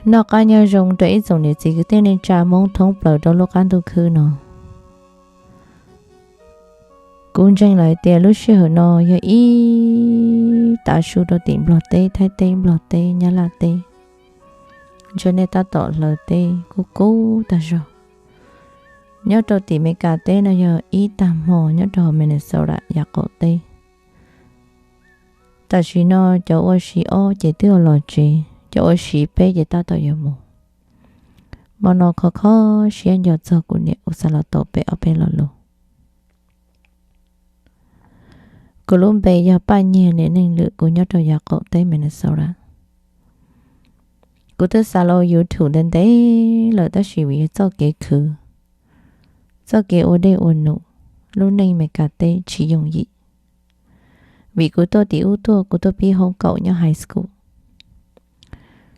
Noj qab nyob zoo rau ib tsoom niam txiv kwv tij neej tsa Hmoob thoob plaws rau lub qab ntuj khwb no. Kuv ntseeg lawm tias lub sij hawm no yog ib tav su rau tim Nplog teb, Thaib teb, Nplog teb, Nyab Laj teb, ntshe nej tab tom hlawv teb kub kub tag zog. Nyob rau tim Meskas teb no yog ib tag hmo nyob rau Minnesota yav qaum teb. Tam sim no cov ua si ob ces twb los tsev, cov ua si peb ces tab tom yuav mus. Hmo no kho kho siab nco txog kuv niam kuv xa los tau pem ob peb lo lus. Kuv lub npe yog Paj Nyiag, niam neej Lwm, kuv nyob rau yav qaum teb Minnesota. Kuv twb xa los YouTube ntev ntev lawm tab sis vim yog txoj kev khwv, txoj kev ua dej ua num, lub neej Meskas teb tsis yooj yim. Vim kuv tuaj tim ub tuaj, kuv tuaj pib hoob kaum nyob high school.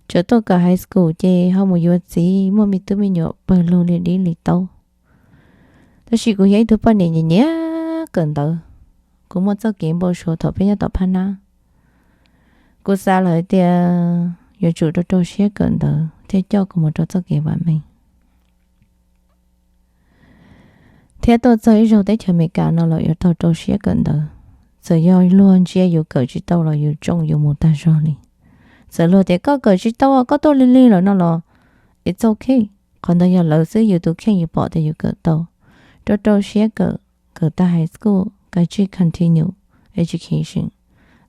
Txawm tuaj kawm high school ces ho mus yuav txiv, muaj me tub me nyuam pawg lug li dib li taub. Tab sis kuv yog ib tug poj niam nyiam nyiam kawm ntawv. Kuv muaj txoj kev npau suav thaum peb nyob tom phab nab. Kuv xav lawm tias yuav tsum rau rau siab kawm ntawv thiaj coj kuv mus rau txoj kev vam meej. Thiab tuaj txog ib zaug teb chaws Amelikas no los yuav tau rau siab kawm ntawv. Txawm yog luag ntsia yus kawm tsis tau los yus tsoom yus mus tag zog li. Txawm luag tias koj kawm tsis tau, koj tuaj lig lig lawm no los it's okay. Qhov ntawd yog lawv xwb, yus tus kheej yus pom tias yus kawm tau. Rau rau siab kawm, kawm tag high school kav tsij continue education,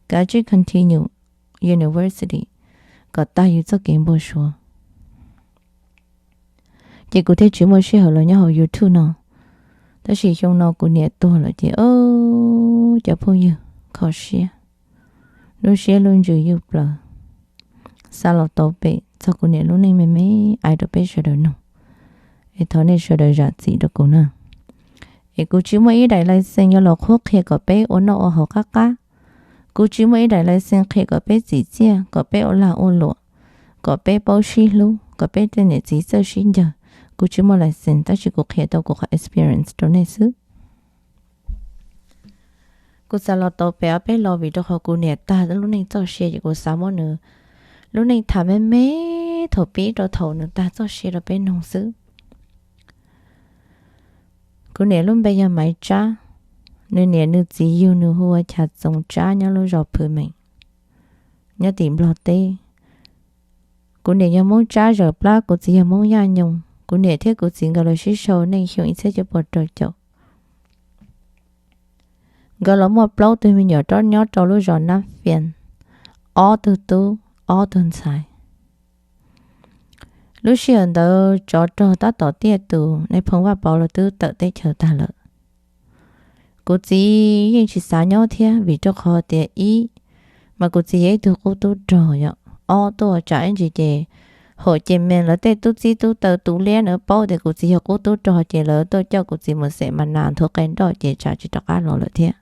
kav tsij continue university kom tag yus txoj kev npau suav. Ces kuv thiaj tsis muaj sij hawm los nyob hauv YouTube no. Tab sis xyoo no kuv niam tuag lawm ces, o, cov phooj ywg, kho siab, lub siab lub ntsws yuj plaws. Xa los tau pem txog kuv niam lub neej me me aim rau peb sawv daws mloog, es thov nej sawv daws zam txim rau kuv na. Es kuv tsis muaj ib daim license yuav los qhuab qhia kom peb ua noj ua haus qab qab. Kuv tsis muaj ib daim license qhia kom peb txim txiaj, kom peb ua lag ua luam, kom peb paub sib hlub, kom peb tej niam txiv txawj sib ncawg. Kuv tsis muaj license tab sis kuv qhia tau kuv qhov experience rau nej xwb. Kuv xav los tau pem ob peb lo vim rau qhov kuv niam tag lub neej txoj sia ces kuv xav muab nws lub neej tham me me thaum pib rau thaum nws tag txoj sia rau peb mloog xwb. Kuv niam lub npe yog Maiv Tsab, nws niam nws txiv yug nws hu ua Chav Txoov Tsab nyob lub zos Phwv Meem, nyob tim Nplog teb. Kuv niam yog Hmoob Tsab Zawm Plab, kuv txiv yog Hmoob Yaj Nyoog. Kuv niam thiab kuv txiv nkawd los sib sau nej xyoo ib txhiab cuaj pua rau caum. Nkawd los muaj plaub tug me nyuam nyob rau lub zos Nab Fias, ob tug tub ob tug ntxhais. Lub sij hawm ntawd tsov rog tab tom tiaj tus, nais phoo Vaj Pov los twb tawm teb chaws tag lawm. Kuv txiv yeej tsis xav nyob thiab vim rau qhov tias ib, mas kuv txiv yog ib tug qub tub rog yom, ob tuaj tsam ib ntsis ces haum ces me lawv tej tub txib tub taw tu liab na paub tias kuv txiv yog qub tub rog ces lawv tuaj coj kuv txiv mus xem mas nas nthuav qe nroj ces tsam tsis rov qab los lawm thiab.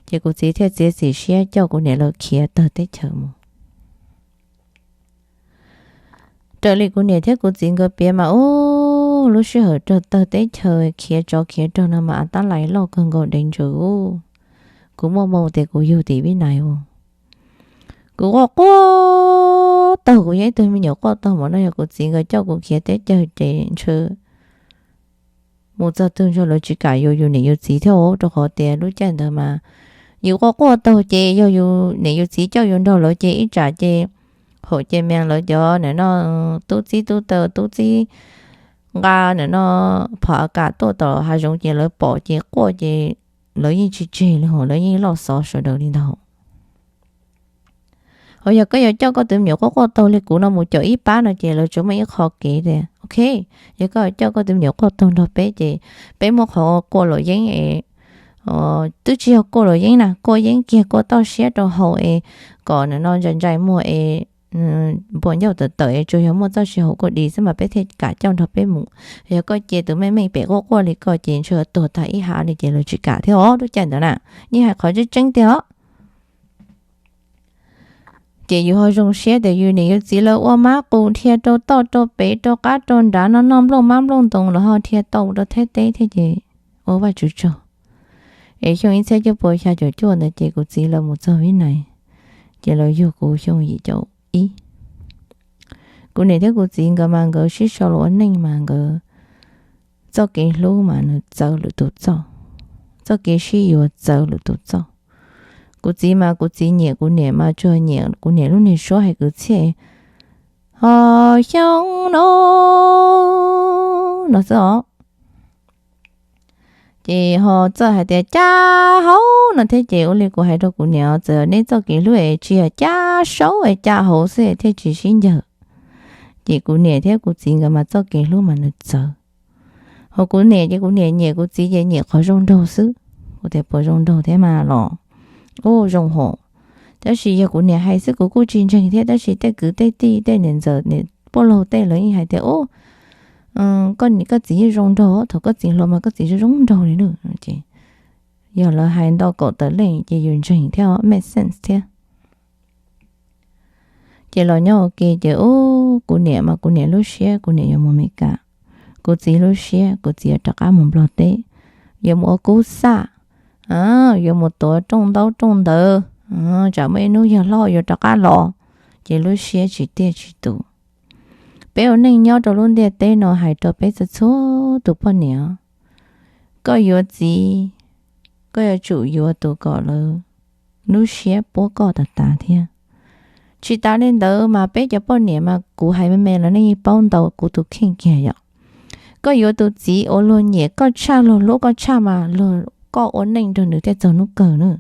Ces kuv txiv thiaj txiav txim siab coj kuv niam lawv khiav tawg teb chaws mus. Raws li kuv niam thiab kuv txiv nkawd piav mas, u, lub sij hawm raug tawg teb chaws khiav tsov khiav rog no mas av tab lais loj kawg nkaus dev ntsaws u. Kuv muaj moo tias kuv yug tim Vib Nais u. Kuv quaj quaj taug, kuv yog ib tug me nyuam quaj taug mas no yog kuv txiv nkawd coj kuv khiav teb chaws ces ntshe mus txog tug ntshe lawv tsis kam yuav yus niam yus txiv thiab rau qhov tias lub caij ntawd mas yus quaj quaj taug ces yog yus niam yus txiv coj yus nrog lawv ces ib tsam ces haum ces me lawv cov nim no tub txib tub taw tub txib nqa nim no phom a kam tuaj tom hav zoov ces lawv pom ces quaj ces lawv yeej tsis tseg li hos lawv yeej loj xov sawv daws li ntag. Ho yog koj yuav coj koj tus me nyuam quaj quaj taug li kuv no mus caum ib pab no ces lawv tsuas muaj ib qho kev tias, ok, yog koj yuav coj koj tus me nyuam quaj taug nrog peb ces peb muab qhov kua luam yeeb es, twb tsis yog kua luam yeeb na, kua yeeb kiag kua toj siab rau hauv es kom nim no ntsais ntsais muag es npuas ncauj tawm tawm es tsuas yog muaj txoj sia hauv kua dis xwb mas peb thiaj kam coj nrog peb mus. Yog koj cia tus meej meej pem quaj quaj li koj ces ntshe tuag tag ib hav li ces lawv tsis kam thiab os lub caij ntawd na. Yeej hais qhov tseeb tseeb tiag os. Ces yus ho zoo siab tias yus niam yus txiv lawv ua mab qus dhia rau toj rau pem rau qab rau nrad no noj nplooj mab nplooj ntoos los ho dhia tau rau Thaib teb thiab ces ua Vajtswv tsaug. Es xyoo ib txhiab cuaj pua xya caum cuaj ntawd ces kuv txiv lawv mus txog Vib Nais, ces lawv yug kuv xyoo yim caum ib. Kuv niam thiab kuv txiv nkawd mas nkawd sib sau los ua neej mas nkawd txoj kev hlub mas nws txawv lwm tus txoj, txoj kev sib yuav txawv lwm tus txoj. Kuv txiv mas kuv txiv nyiam kuv niam mas tsuas nyiam kuv niam lub niag suab hais kwv txhiaj, ho xyoo no, no xwb os. Ces ho txawj hais tias ca hauv no thiab ces ua li kuv hais rau kuv niam, txawm neb txoj kev hlub es tsis yog ca saub es ca hauv xwb thiaj tsis sib ncaws. Ces kuv niam thiab kuv txiv nkawd mas txoj kev hlub mas nws txawv. Ho kuv niam ces kuv niam nyiam kuv txiv ces nyiam qhov zoo nraug xwb. Kuv tias puas zoo nraug thiab mas los, u zoo hos. Tab sis yog kuv niam hais xwb kuv kuj tsis ntseeg thiab, tab sis tej kwv tej tij tej niam ntxawm niam puab laug tej lawv yeej hais tias u, koj niam koj txiv yeej zoo nraug, thaum koj txiv hluas mas koj txiv zoo zoo nraug li na. Ces yog lawv hais nto kaum tawm leej ces yus ntseeg thiab, make sense thiab. Ces los nyob ua ke ces u, kuv niam mas kuv niam lub siab kuv niam yuav mus Amelikas, kuv txiv lub siab kuv txiv yuav rov qab mus Nplog teb, yuav mus ua kub xaj, yuav mus tuav rooj ntaub rooj ntawv, tsam muaj ib hnub yog hlob yuav rov qab los, ces lub siab tsis tiaj tsis tus. Peb ua neej nyob rau lub ntiaj teb no hais rau peb txhua txhua tus poj niam, koj yuav txiv, koj yuav tsum yuav tus kom lawv lub siab puab koj tas tas thiab. Tsis tas li ntawd mas peb cov poj niam mas kuv hais me me los nej yeej paub ntau kuv tus kheej kiag yom. Koj yuav tus txiv uas luag nyiam koj tshaj luag hlub koj tshaj mas luag, koj ua neej nrog nws thiaj txog hnub kawg na.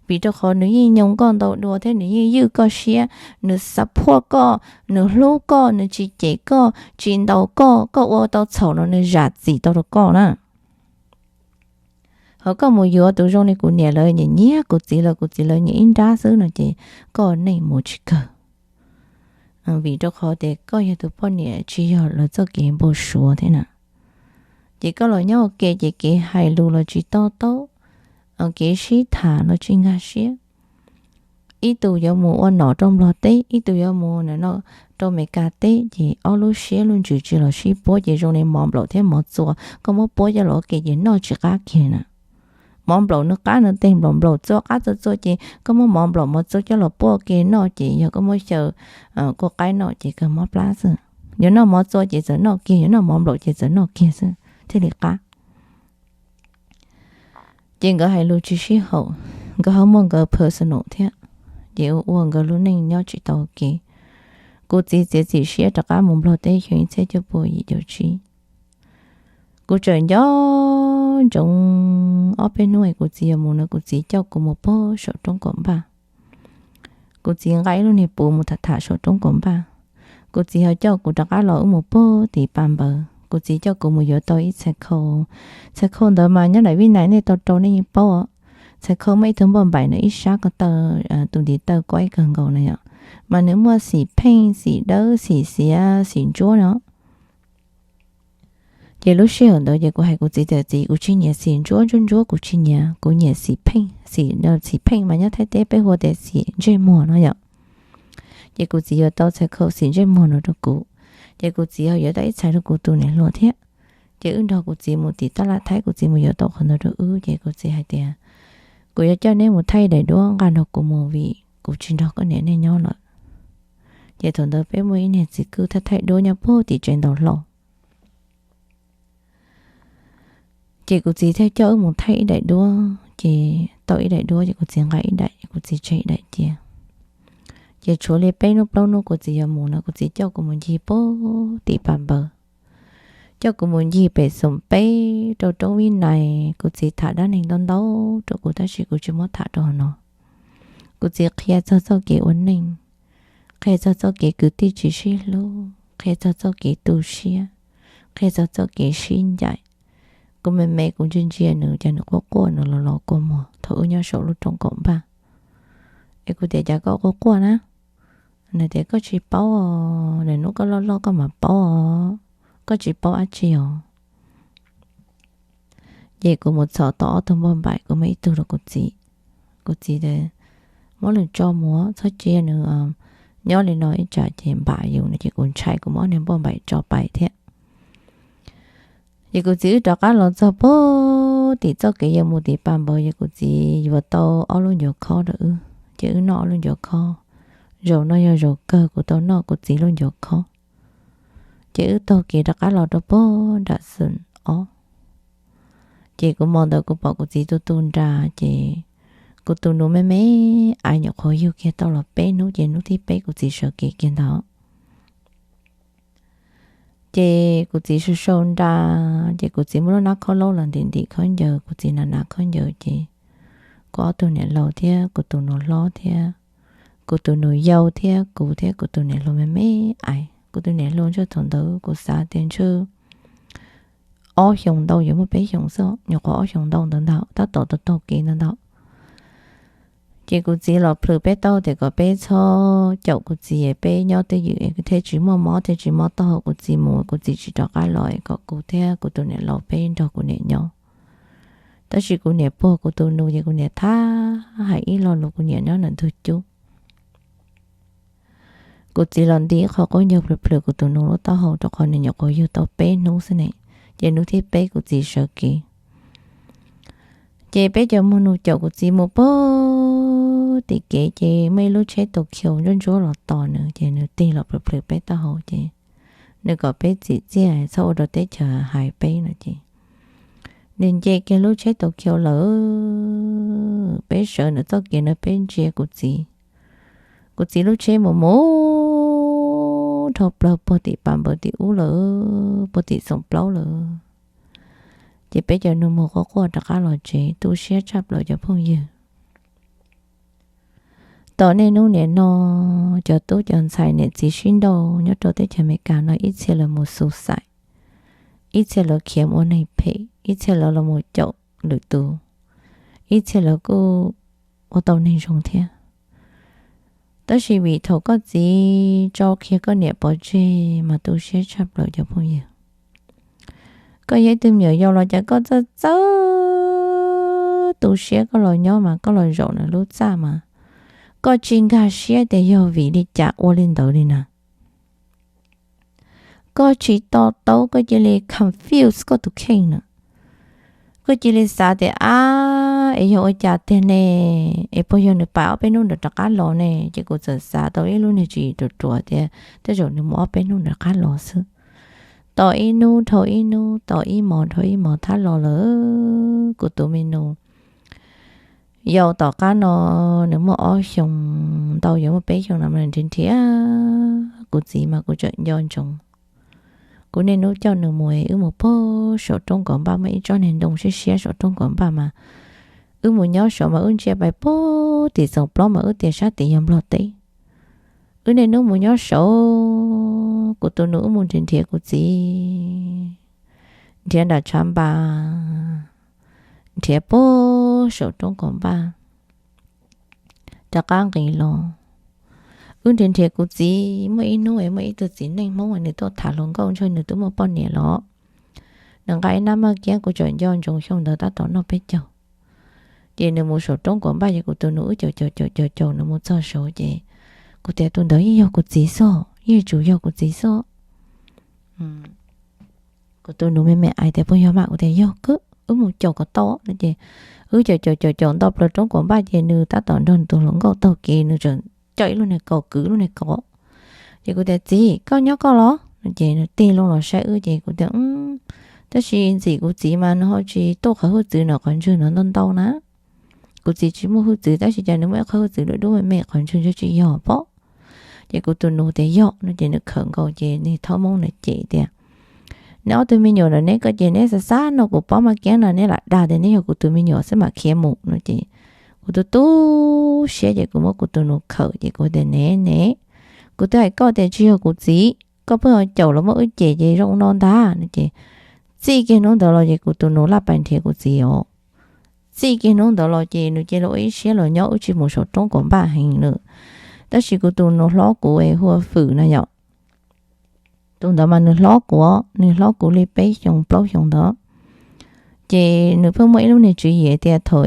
Vim rau qhov nws yeej nyoo koj ntau dua thiab nws yeej ywj koj siab, nws support koj, nws hlub koj, nws tsis cem koj, tsis ntaus koj, koj ua tau txhaum los nws zam txim tau rau koj na. Ho koj mus yuav tus zoo li kuv niam lawv nyiam nyiam kuv txiv lawv, kuv txiv lawv nyiam ib nrab xwb no ces koj neej mus tsis kawg. Vim rau qhov tias koj yog tus poj niam tsis yog lawv txoj kev npau suav thiab na. Ces koj los nyob ua ke ces kev hais lus los tsis to taub, kev sib tham los tsis nkag siab. Ib tug yuav mus ua nom rau Nplog teb, ib tug yuav mus no rau Amelikas teb, ces ob lub siab lub ntsws tsis los sib puab ces zoo li mov nplaum thiab mov txua, koj muab puab coj los ua ke ces noj tsis qab kiag na. Mov nplaum nws qab nws teg nplaum nplaum, txua qab txua txua ces koj muab mov nplaum mov txua coj los puab ua ke noj ces yog koj muab xyaw kuj qaib noj ces kawg mob plab xwb. Yuav noj mov txua ces txawm noj kiag, yuav noj mov nplaum ces txawm noj kiag xwb thiaj li qab. Ces nkawd hais lus tsis sib haum, nkawd ho muaj nkawd personal thiab, ces ua ua nkawd lub neej nyob tsis tau kev. Kuv txiv txiav txim siab rov qab mus Nplog teb xyoo ib txhiab cuaj pua yim caum tsib. Kuv tseem nco ntsoov ob peb hnub es kuv txiv yuav mus no kuv txiv coj kuv mus puag saum roob kaum npaj. Kuv txiv nqa ib lub niag puv mus tham tham saum roob kaum npaj. Kuv txiv ho coj kuv rov qab los wb mus puag tim Pas Npaws, kuv txiv coj kuv mus yuav tau ib txhais khau. Txhais khau ntawd mas nyob daim Vib Nais nej tau rau nej yeej paub os. Txhais khau muaj ib tug npauj npaim no ib sab ko taw, tus ntiv taw kuab ib kawg nkaus na yom, mas nws muaj xim pheej, xim dawb, xim xiav, xim ntsuab no. Ces lub sij hawm ntawd ces kuv hais kuv txiv tias, txiv, kuv tsis nyiam xim ntsuab ntsuab ntsuab, kuv tsis nyiam, kuv nyiam xim pheej, xim, xim pheej mas nyob Thaib teb peb hu tias xim ntsej muag no yom. Ces kuv txiv yuav tau txhais khau xim ntsej muag no rau kuv, ces kuv txiv ho yuav tau ib txhais rau kuv tus niam hluas thiab. Ces wb nrog kuv txiv mus tim taj laj Thaib, kuv txiv mus yuav tau qhov ntawd rau wb, ces kuv txiv hais tias, kuv yuav coj neb mus thaij ib daim duab nqa nrog kuv mus vim kuv tsis nrog koj niam nej nyob lawm. Ces thaum ntawd peb muaj ib niag txiv kwj thaij thaij duab nyob puag tim tsev ntaus hlau. Ces kuv txiv thiaj coj wb mus thaij ib daim duab, ces tau ib daim duab ces kuv txiv nqa ib daim, kuv txiv tseg ib daim cia. Ces tshuav li peb hnub plaub hnub kuv txiv yuav mus no kuv txiv coj kuv mus ncig puag tim Pas Npaws, coj kuv mus ncig pem xoom peb rau roob Vib Nais, kuv txiv tham dab neeg ntau ntau rau kuv tab sis kuv tsis muab tham rau hauv no. Kuv txiv qhia txog txoj kev ua neej, qhia txog txoj kev kwv tij tsis sib hlub, qhia txog txoj kev tu siab, qhia txog txoj kev sib ncaim. Kuv me me kuv ntsia ntsia nws cas nws quaj quaj, nws los los kua muag thaum wb nyob saum lub roob kaum npaj. Es kuv tias, cas koj quaj quaj na? Nws tias, koj tsis paub os, lwm hnub koj loj loj koj mam paub os, koj tsis paub dab tsi os. Ces kuv mus txhom tau ob tug npauj npaim, kuv muab ib tug rau kuv txiv. Kuv txiv tias, muab nws tso mus, txhob cia nws nyob li no ib tsam ces npam yus no, ces kuv ntshai kuv muab ob niag npauj npaim tso pais thiab. Ces kuv txiv wb rov qab los txog puag tim txoj kev yuav mus tim Pas Npaws, ces kuv txiv yuav tau ob lub ncuav khob rau wb, ces wb noj ob lub ncuav khob. Zaum no yog zaum kawg kuv tau noj kuv txiv lub ncuav khob. Ces wb taug kev rov qab los rau pog nram xwm ob. Ces kuv hmo ntawd kuv pom kuv txiv tu tu nra, ces kuv tus nus me me ais nyuam qhuav yug kiag tau los peb hnub, ces hnub thib peb kuv txiv sawv kev kiag ntawd. Ces kuv txiv sau sau nra, ces kuv txiv muab lub nab khob laub los ntim ntim khaub ncaws, kuv txiv na na khaub ncaws, ces kuv ob tug niam laus thiab kuv tus nus hlob thiab kuv tus nus yau thiab kuv thiab kuv tus niam hluas me me ais. Kuv tus niam hluas ntshe thaum ntawd kuv xav tias ntshe ob xyoos ntau, yuav muaj peb xyoos xwb, nyuam qhuav ob xyoos ntau ntawd ntag, tab tom taug taug kev ntawd ntag. Ces kuv txiv los plhws peb taub hau tias kom peb txhob caum kuv txiv, peb nyob twj ywm thiaj tsis muaj mob thiaj tsis mob taub hau kuv txiv mus kuv txiv tsis rov qab los, kom kuv thiab kuv tus niam laus peb nrog kuv niam nyob. Tab sis kuv niam puag kuv tus nus ces kuv niam thab hais ib lo lus, kuv niam nyob ntawm ntug cub. Kuv txiv los nti qho qaub ncaug plhws plhws kuv tus nus lub taub hau, rau qhov nws nyuam qhuav yug tau peb hnub xwb ne. Ces hnub thib peb kuv txiv sawv kev. Ces peb cov muag nus caum kuv txiv mus pag tim kev, ces muaj ib lub tsheb Tokyo ntsuab ntsuab los tos nws, ces nws tig los plhws plhws peb taub hau, ces nws kom peb txim txiaj txhob ua rau teb chaws hais peb no ces nws nce kiag lub tsheb Tokyo lawm. Peb sawv ntawm txoj kev no peb ntsia kuv txiv. Kuv txiv lub tsheb mus mus dhau plaws puag tim pas npawv tim ub lawm, puag tim xoom plaub lawm. Ces peb cov nus muag quaj quaj rov qab los tsev, tu siab tshaj plaws cov phooj ywg. Tom nej hnub niam no, cov tub cov ntxhais niam txiv sib nrauj nyob rau teb chaws Amelikas no ib txhia los mus xus xais, ib txhia los khiav mus ua neeg phem, ib txhia los los mus caum lwm tus, ib txhia los kuj ua tau neeg zoo thiab. Tab sis vim thaum koj txiv tso kiag koj niam pov tseg mas tu siab tshaj plaws cov phooj ywg. Koj yog ib tug me nyuam yaus los cas koj txawj txawj tu siab, koj los nyob mas koj los zaum nws lub txaj mas koj tsis nkag siab tias yog vim li cas ua li ntawd li na. Koj tsis to taub, koj cia li confuse koj tus kheej na. Koj cia li xav tias, ab, es yog ua cas tiag ne, es puas yog nws pais ob peb hnub nrov rov qab los ne? Ces kuv txawm xav tau ib lub niag tswv yim ruam ruam tias tej zaum nws mus ob peb hnub nrov qab los xwb. Tos ib hnub dhau ib hnub, tos ib hmos dhau ib hmos thab los lawm. Kuv tus me nus yau tom qab no nws muaj ob xyoos ntau, yuav muaj peb xyoos no mas nrhiav nrhiav kuv txiv mas kuv tseem nco ntsoov. Kuv niaj hnub coj nws mus, wb mus pag saum roob kaum npaj, muaj ib tsob niag ntoo siab siab saum roob kaum npaj mas wb mus nyob saud mas wb ntsia pais pag tim xoom plaub mas wb tias sab tim yog Nplog teb. Wb niaj hnub mus nyob saud, kuv tus nus wb mus nrhiav nrhiav kuv txiv, nrhiav nram tshav npas, nrhiav pag saum roob kaum npaj, rov qab nqis los. Wb nrhiav nrhiav kuv txiv, muaj ib hnub es muaj ib tug txiv neej Hmoob nws tuaj tham hluas nkauj, ntshe nws twb muaj poj niam los. Nws nqa ib nab maj kiab, kuv tseem nco ntsoov xyoo ntawd tab tom noj peb caug. Ces nws mus saum roob kaum npaj, ces kuv tus nus wb caum caum caum caum caum nws mus txog saud ces kuv tias tus ntawd yeej yog kuv txiv xwb, yeej tsum yog kuv txiv xwb. Kuv tus nus me me hais tias puas yog mas, kuv tias yog kawg, wb mus caum kom tau no ces wb caum caum caum caum nto plaws roob kaum npaj ces nws tab tom nrog nws tus hluas nkauj taug kev, nws tseem coj ib lub niag kaus kwv lub niag kaus. Ces kuv tias txiv, koj nyob koj los no ces nws tig loo los saib wb ces kuv tias tab sis ntxim kuv txiv mas nws ho tsis tuaj qhov hwj txwv no, qhov ntswg no ntau ntau na. Kuv txiv tsis muaj hwj txwv tab sis cas nws muaj ib qhov hwj txwv dub dub me me, qhov ntswg ntshe tsis yog pob. Ces kuv tus nus tias yog no ces nws khawm nkaus ces nws thaub moob nws cem tias neb ob tug me nyuam ntawm neb ko ces neb xav xav no kuv paub maj kiab no neb lam dag tias neb yog kuv tus me nyuam xwb mam khiav mus no ces kuv tu tu siab ces kuv muab kuv tus nus khawm ces kuv tias ne ne, kuv twb hais koj tias tsis yog kuv txiv, koj pheej caum los muab wb cem ces zoo no ntag no ces txij kiag hnub ntawd los ces kuv tus nus laj pais nrhiav kuv txiv os. Txij kiag hnub ntawd los ces nws cia li ua ib siab los nyob wb tsis mus saum roob kaum npaj heev lawm. Tab sis kuv tus nus hlob kuv hu ua Fwm na yom, tus ntawd mas nws hlob kuv, nws hlob kuv li peb xyoos plaub xyoos ntawd. Ces nws pheej muaj ib lub niag tswv yim tias thaum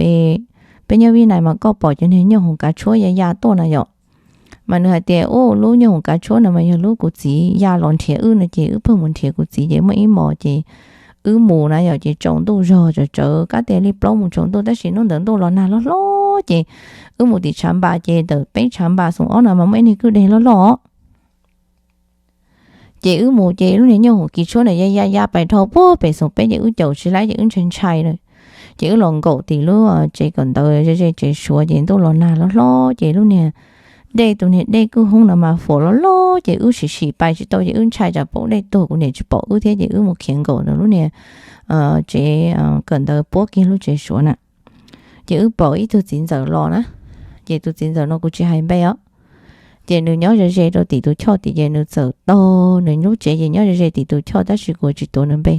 peb nyob Vib Nais mas koj pom cov niag nyuj hoom kav tshuab ya ya tuaj na yom. Mas nws hais tias u lub nyuj hoom kav tshuab no mas yog lub kuv txiv ya los nrhiav wb no ces wb pheej mus nrhiav kuv txiv ces muaj ib hmos ces wb mus na yom ces tsaus ntuj zog tsawv tsawv kab tias li plaub mus tsaus ntuj tab sis hnub ntawd ntuj los nag hlob hlob ces wb mus tim tshav npas ces ntawm peb tshav npas xoom ob no mas muaj ib niag kwj deg loj loj. Ces wb mus ces lub niag nyuj hum kis tshuab na ya ya ya pais dhau puag pem xoom peb ces wb caum tsis laib ces wb ntshai ntshai lawm. Ces wb los nkaum tim lub tsev kawm ntawv ze ze tsev Suav ces ntuj los nag loj hlob ces lub niag dej, tus niag dej kwj hoob no mas fuam loj loj ces wb sim sim pais tsis tau ces wb ntshai tsam poob dej tuag kuv niam tsis pom wb thiab ces wb mus khiav nkaum ntawm lub niag tsev kawm ntawv puab kiag lub tsev Suav na. Ces wb pom ib tug txiv ntxawm los na, ces tus txiv ntxawm no kuv tsis hais npe os, ces nws nyob ze ze rau tim tus choj tim ces nws txawm taug, nws lub tsev ces nyob ze ze tim tus choj tab sis kuv tsis tuav nws npe.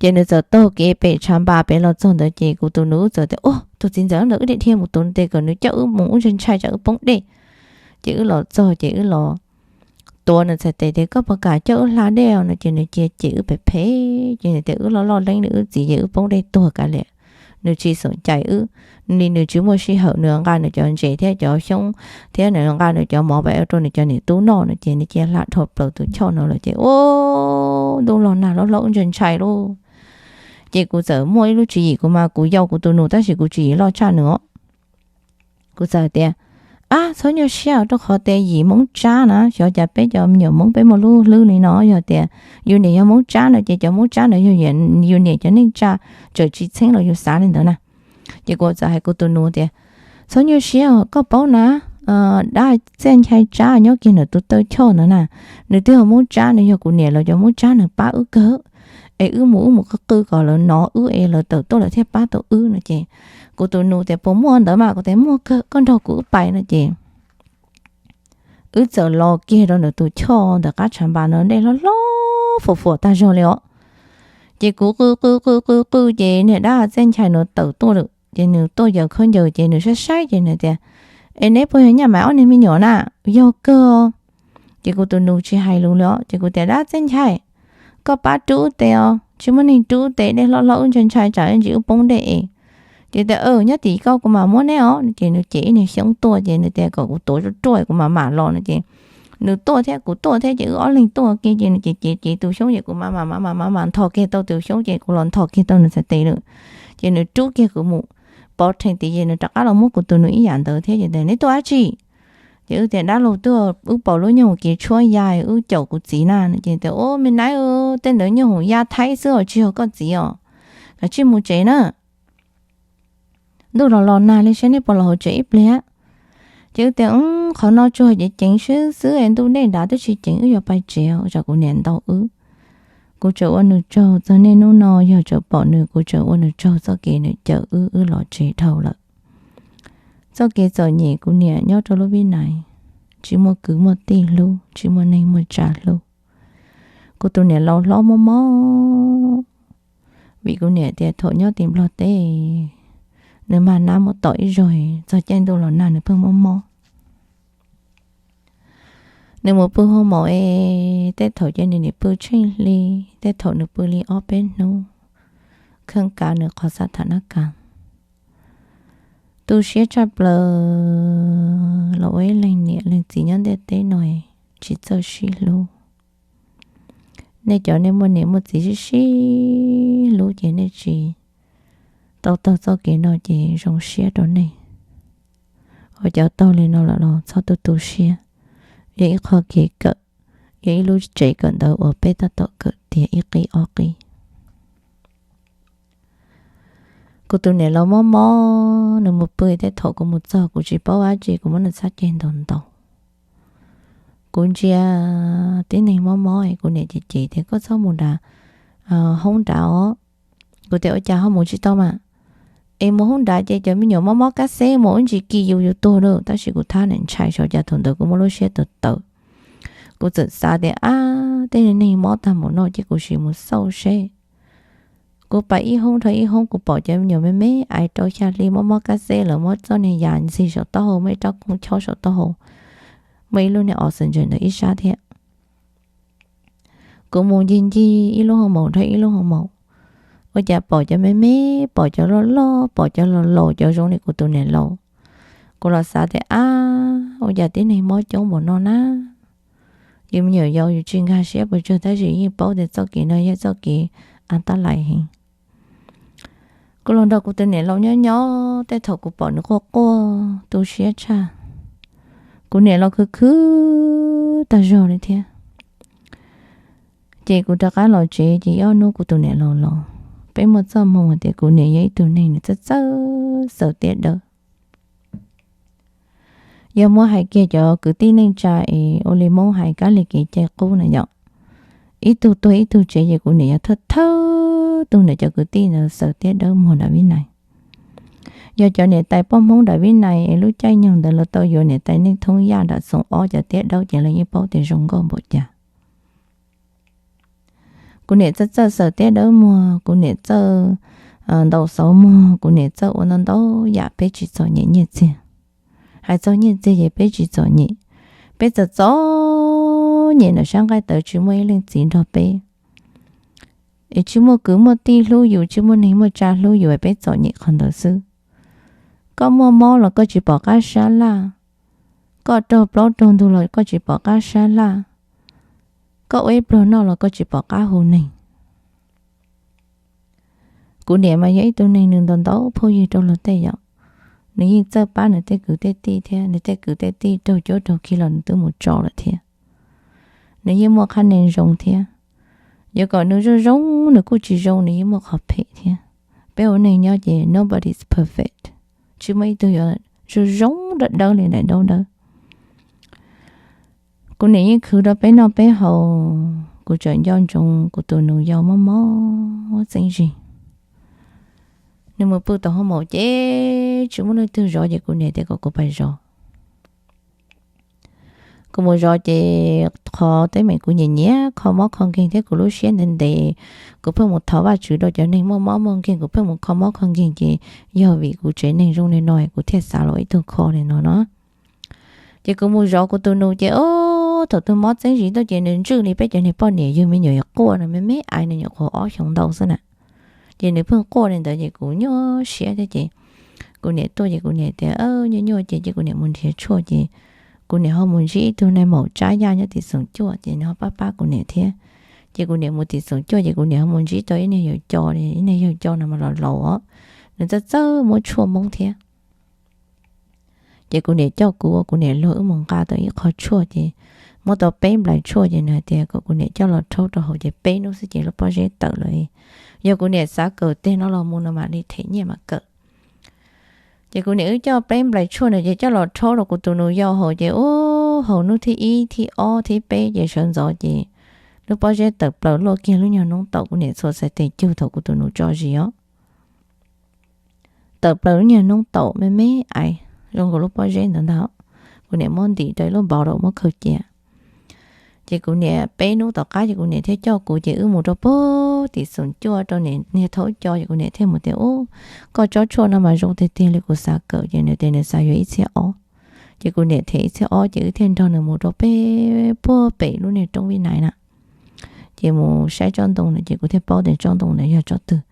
Ces nws txawm taug kev pem tshav npas pem los txog ntawd ces kuv tus nus txawm tias, Ua, tus txiv ntxawm ntawd wb dhia dhia mus tuav nws tes kom nws coj wb mus, wb ntshai ntshai tsam wb poob dej. Ces wb los txog ces wb los tuav nws txhais tes tias, Koj puas kam coj wb hla dej os? No ces nws cia cem wb phem phem ces nws tias, Wb loj loj leeb li wb txiv ces wb poob dej tuag kav liam. Nws tsis xom cai wb li, nws tsis muaj sij hawm, nws nqa nws cov ntses thiab cov xyoob thiab nws nqa nws cov mov pais rau nws cov niam tub noj no ces nws cia hla dhau plaws tus choj no lawm ces ua ntuj los nag loj hlob wb ntshai ntshai lauj. Ces kuv txawm muaj ib lub tswv yim, kuv mas kuv yau kuv tus nus tab sis kuv tswv yim loj tshaj nws os. Kuv txawm tias, Ab, txhob nyuaj siab rau qhov tias yim Hmoob Tsab na, xyov cas peb cov me nyuam Hmoob peb muaj lub hlwb li no, yog tias yus niam yog Hmoob Tsab no ces cov Hmoob Tsab ntawd yog yus niam cov neej tsa, tseem tsis txheeb los yus xav li ntawd na. Ces kuv txawm hais kuv tus nus tias, Txhob nyuaj siab, koj paub na, dab Txaj Nchai Tsab nyob kiag ntawm tus taw choj ntawd na, nws twb yog Hmoob Tsab, nws yog kuv niam lawv cov Hmoob Tsab, nws pab wb kawg, es wb mus wb mus qw qw kom lawv hnov wb es lawv tawm tuaj lawv thiaj pab tau wb no ces kuv tus nus tias, Puas muaj ntawd mas? Kuv tias, Muaj kawg, koj nrog kuv wb pais no ces wb txawm los kiag rau ntawm tus choj ntawm qab tshav npas no, dej hlob hlob fuam fuam tag zog li os. Ces kuv qw qw qw qw qw ces niag dab Txaj Nchai no tawm tuaj lawm ces nws tuaj yaws khaub ncaws ces nws saib saib ces nws tias, Es neb puas yog Nyaj Maiv ob niag me nyuam na? Yog kawg. Ces kuv tus nus tsis hais lus li os ces kuv tias, Dab Txaj Nchai, koj pab rub wb tes os, tsis muaj neeg rub wb tes, dej hlob hlob wb ntshai ntshai tsam ib ntsis wb poob dej es. Ces tias, Nyob tim koj kuv mam muab neb os. Ces nws cev ib niag xyoob tuaj ces nws tias kom kuv tuav ruaj ruaj kuv mam mam los no ces nws tuaj thiab kuv tuaj thiab ces wb ob leeg tuaj kiag ces nws cev cev cev tus xyoob ces kuv mam mam mam mam mam mam ntho kiag tau tus xyoob ces kuv los ntho kiag tau nws txhais tes lawm. Ces nws rub kiag kuv mus pov rhees tid ces nws rov qab los muab kuv tus nus ib yam ntawd thiab ces tias, Neb tuaj dab tsi? Ces wb tias, Dab laug tuaj, wb pom lub nyuj hum kis tshuab ya, wb caum kuv txiv na. Ces tias, Ua, me nab, tej ntawd nyuj hum ya thaib xwb os, tsis yog koj txiv os. Kav tsij mus tsev na. Ntuj los los nag li, saib neb puas los hauv tsev ib pliag. Ces wb tias, Qhov no tsuas ceev ceev xwb xwb es ntuj dej dav twb tsis ceev, wb yuav pais tsev, ua tsam kuv niam ntaus wb. Kuv tseem ua nws tsaug txog niaj hnub no, yog tseem pom nws kuv tseem ua nws tsaug txoj kev nws cawm wb, wb los tsev dhau lawm. Txoj kev txom nyem kuv niam nyob rau lub vib nais, tsis muaj kwv muaj tij hlub, tsis muaj neeg muaj tsa hlub. Kuv tus niam laus hlob mob mob, vim kuv niam tias thaum nyob tim Nplog teb, nws mag nab muab tom ib zaug, txog caij ntuj los nag nws pheej mob mob. Nws mus pw hoo maum es tej thaum ces nws nim pw tsheej hli, tej thaum nws pw li ob peb hnub, kheej kav nws qhov xav tham nab kas. Tu siab tshaj plaws los ua ib leeg niam leej txiv nyob ntiaj teb no tsis txawj sib hlub. Nej cov nej muaj niam muaj txiv sib sib hlub ces nej tsis tau taug txoj kev no ces zoo siab rau nej. Ho cov taug li no lawm los txhob tu tu siab, yog ib qho kev kawm, yog ib lub tsev kawm ntawv uas peb tab tom kawm tiav ib qib ob qib. Kuv tus niam laus mob mob, nws mus pw, tej thaum kuv mus txog kuv tsis paub dab tsi, kuv muab nws txhab ceg ntaus ntaus. Kuv ntsia tib neeg mob mob es kuv niam cem cem tias, Koj txhob mus nrad, hoob nrad os. Kuv tias, Ua cas ho mus tsis tau mas? Es mus hoob nrad ces cov me nyuam mob mob kab xeb mus ib ntsis kis yus yus tuag lawm. Tab sis kuv thab niam ntshai sav cas thaum ntawd kuv muaj lub siab tawv tawv. Kuv txawm xav tias, Ab, tej neeg mob tag npaum no ces kuv sim mus xauj seb. Kuv pais ib hoob dhau ib hoob, kuv pom cov me nyuam me me ais rau xya hli mob mob kab xeb, lawv muab txoj niag yas ntxig saum taub hau, muaj ib rab kooj chob saum taub hau, muaj ib lub niag oxygen ntawm ib sab thiab. Kuv mus ncig ncig ib lub hoo maum dhau ib lub hoo maum, ua cas pom cov me me, pom cov loj loj, pom cov laus laus, cov zoo li kuv tus niam laus. Kuv los xav tias, Ab, ua cas tib neeg mob coob npaum no na? Yus me nyuam yaus yus tsis nkag siab puas tsuag tab sis yeej paub tias txoj kev no yog txoj kev a tab lais heev. Kuv los nrog kuv tus niam laus nyob nyob, tej thaum kuv pom nws quaj quaj tu siab tshaj, Kuv niam los khwv khwv tag zog li thiab. Ces kuv rov qab los tsev ces ib ob hnub kuv tus niam laus los. Peb muaj txoj hmoo hais tias kuv niam yog ib tug neeg nws txawj txawj xaws tiab dawb. Yog muab hais kiag cov kwv tij neej tsa es ua li Hmoob hais kab li kev cai qub na yom, ib tug tuag ib tug tsev ces kuv niam yog thawj thawj tug ntawm cov kwv tij ntawd xaws tiab dawb muag nram Vib Nais. Yog cov niam tais poj Hmoob nram Vib Nais es lub caij nyoog ntawd los tau yuav niam tais Neej Thoob Yaj nram Xoom Ob cov tiab dawb ces lawv yeej paub tias zoo nkauj npaum cas. Kuv niam txawj txawj xaws tiab dawb muag, kuv niam txawj ntaus xauv muag, kuv niam txawj ua ntau ntau yam peb tsis txom nyem nyiaj txiag. Hais txog nyiaj txiag ces peb tsis txom nyem. Peb txom txom nyem ntawm sab nqaij tawv tsis muaj ib leej txiv nrog peb, es tsis muaj kwv muaj tij hlub yus, tsis muaj neeg muaj tsa hlub yus, peb txom nyem qhov ntawd xwb. Koj muaj mob los koj tsis pom qab sab laj, koj raug plaub raug ntug los koj tsis pom qab sab laj, koj ua ib pluag noj los koj tsis pom qab hu neeg. Kuv niam mas yog ib tug neeg nws ntaus ntau phooj ywg rau luag tej yom, nws yeej txawj pab nws tej kwv tej tij thiab, nws tej kwv tej tij raug cuab raug khi los nws twb mus tso lawm thiab. Nws yeej muaj qhab nees zoo thiab. Yuav kom nws zoo zoo nws kuj tsis zoo, nws yeej muaj qhov phem thiab. Peb ua neeg nyob ces nobody is perfect, tsis muaj ib tug yuav zoo zoo dawb dawb li daim ntaub dawb. Kuv niam yeej khwv rau peb noj peb haus, kuv tseem nco ntsoov kuv tus nus yau mob mob txeeb zis. Nws mus pw tau hauv maum ces tsis muaj leej twg zov ces kuv niam tias kom kuv pais zov. Kuv mus zov ces qhov teeb meem kuv nyiam nyiam kho mob kho nkeeg thiab kuv lub siab ntev ntev, kuv pheej mus thov Vajtswv rau cov neeg muaj mob muaj nkeeg, kuv pheej mus kho mob kho nkeeg ces yog vim kuv tsev neeg zoo li no kuv thiaj xav los ib tug kho li no no. Ces kuv mus zov kuv tus nus ces o, thaum tus mob txeeb zis tuaj ces nws ntswj li peb cov niag poj niam yug me nyuam quaj no me me ais, nws nyuam qhuav ob xyoos ntau xwb na. Ces nws pheej quaj li ntawd ces kuv nyuaj siab thiab ces kuv niam tuaj ces kuv niam tias nyuaj nyuaj ces, ces kuv niam mus nrhiav tshuaj ces kuv niam ho mus ntsib ib tug nais maum tsab yaj nyob tim Xoom Cuaj ces nws ho pab pab kuv niam thiab. Ces kuv niam mus tim Xoom Cuaj ces kuv niam ho mus ntsib tau ib niag yawg co, ib niag yawg co no mas laus laus os, nws txawj txawj muab tshuaj Hmoob thiab. Ces kuv niam coj kuv ua kuv niam luag wb mus nqa tau ib qho tshuaj ces muab tau peb nplais tshuaj ces nws hais tias kom kuv niam coj los rhaub rau haus ces peb hnub xwb ces lub pob zeb tawm lawm. Yog kuv niam xav kawm tiag no los mus no mam li them nyiaj mam kawm. Ces kuv niam wb coj peb nplais tshuaj no ces coj los rhaub rau kuv tus nus yau haus ces ub, haus hnub thib ib thib ob thib peb ces sawv ntxov ces lub pob zeb tawm plaws luaj kiag lub nyuag noob taum, kuv niam txhua xaiv tes cug thaum kuv tus nus tso zis os. Tawm plaws lub nyuag noob taum me me ais zoo nkaus lub pob zeb ntawd ntag. Kuv niam muab ntim rau ib lub npov rau muab khaws cia. Ces kuv niam peb hnub tom qab ces kuv niam thiaj coj kuv ces wb mus rau puag tim Xoom Cuaj rau niag thaub co ces kuv niam thiaj mus tias ub, koj tsob tshuaj no mas zoo tiag tiag li kuv xav kawm ces nws tias nws xav yuav ib txhiab ob. Ces kuv niam them ib txhiab ob ces wb thiaj nrog nws mus rau pem puag pem lub niag roob Vib Nais na. Ces mus saib tsob ntoo na ces kuv thiaj paub tias tsob ntoo ntawd yog tsob twg.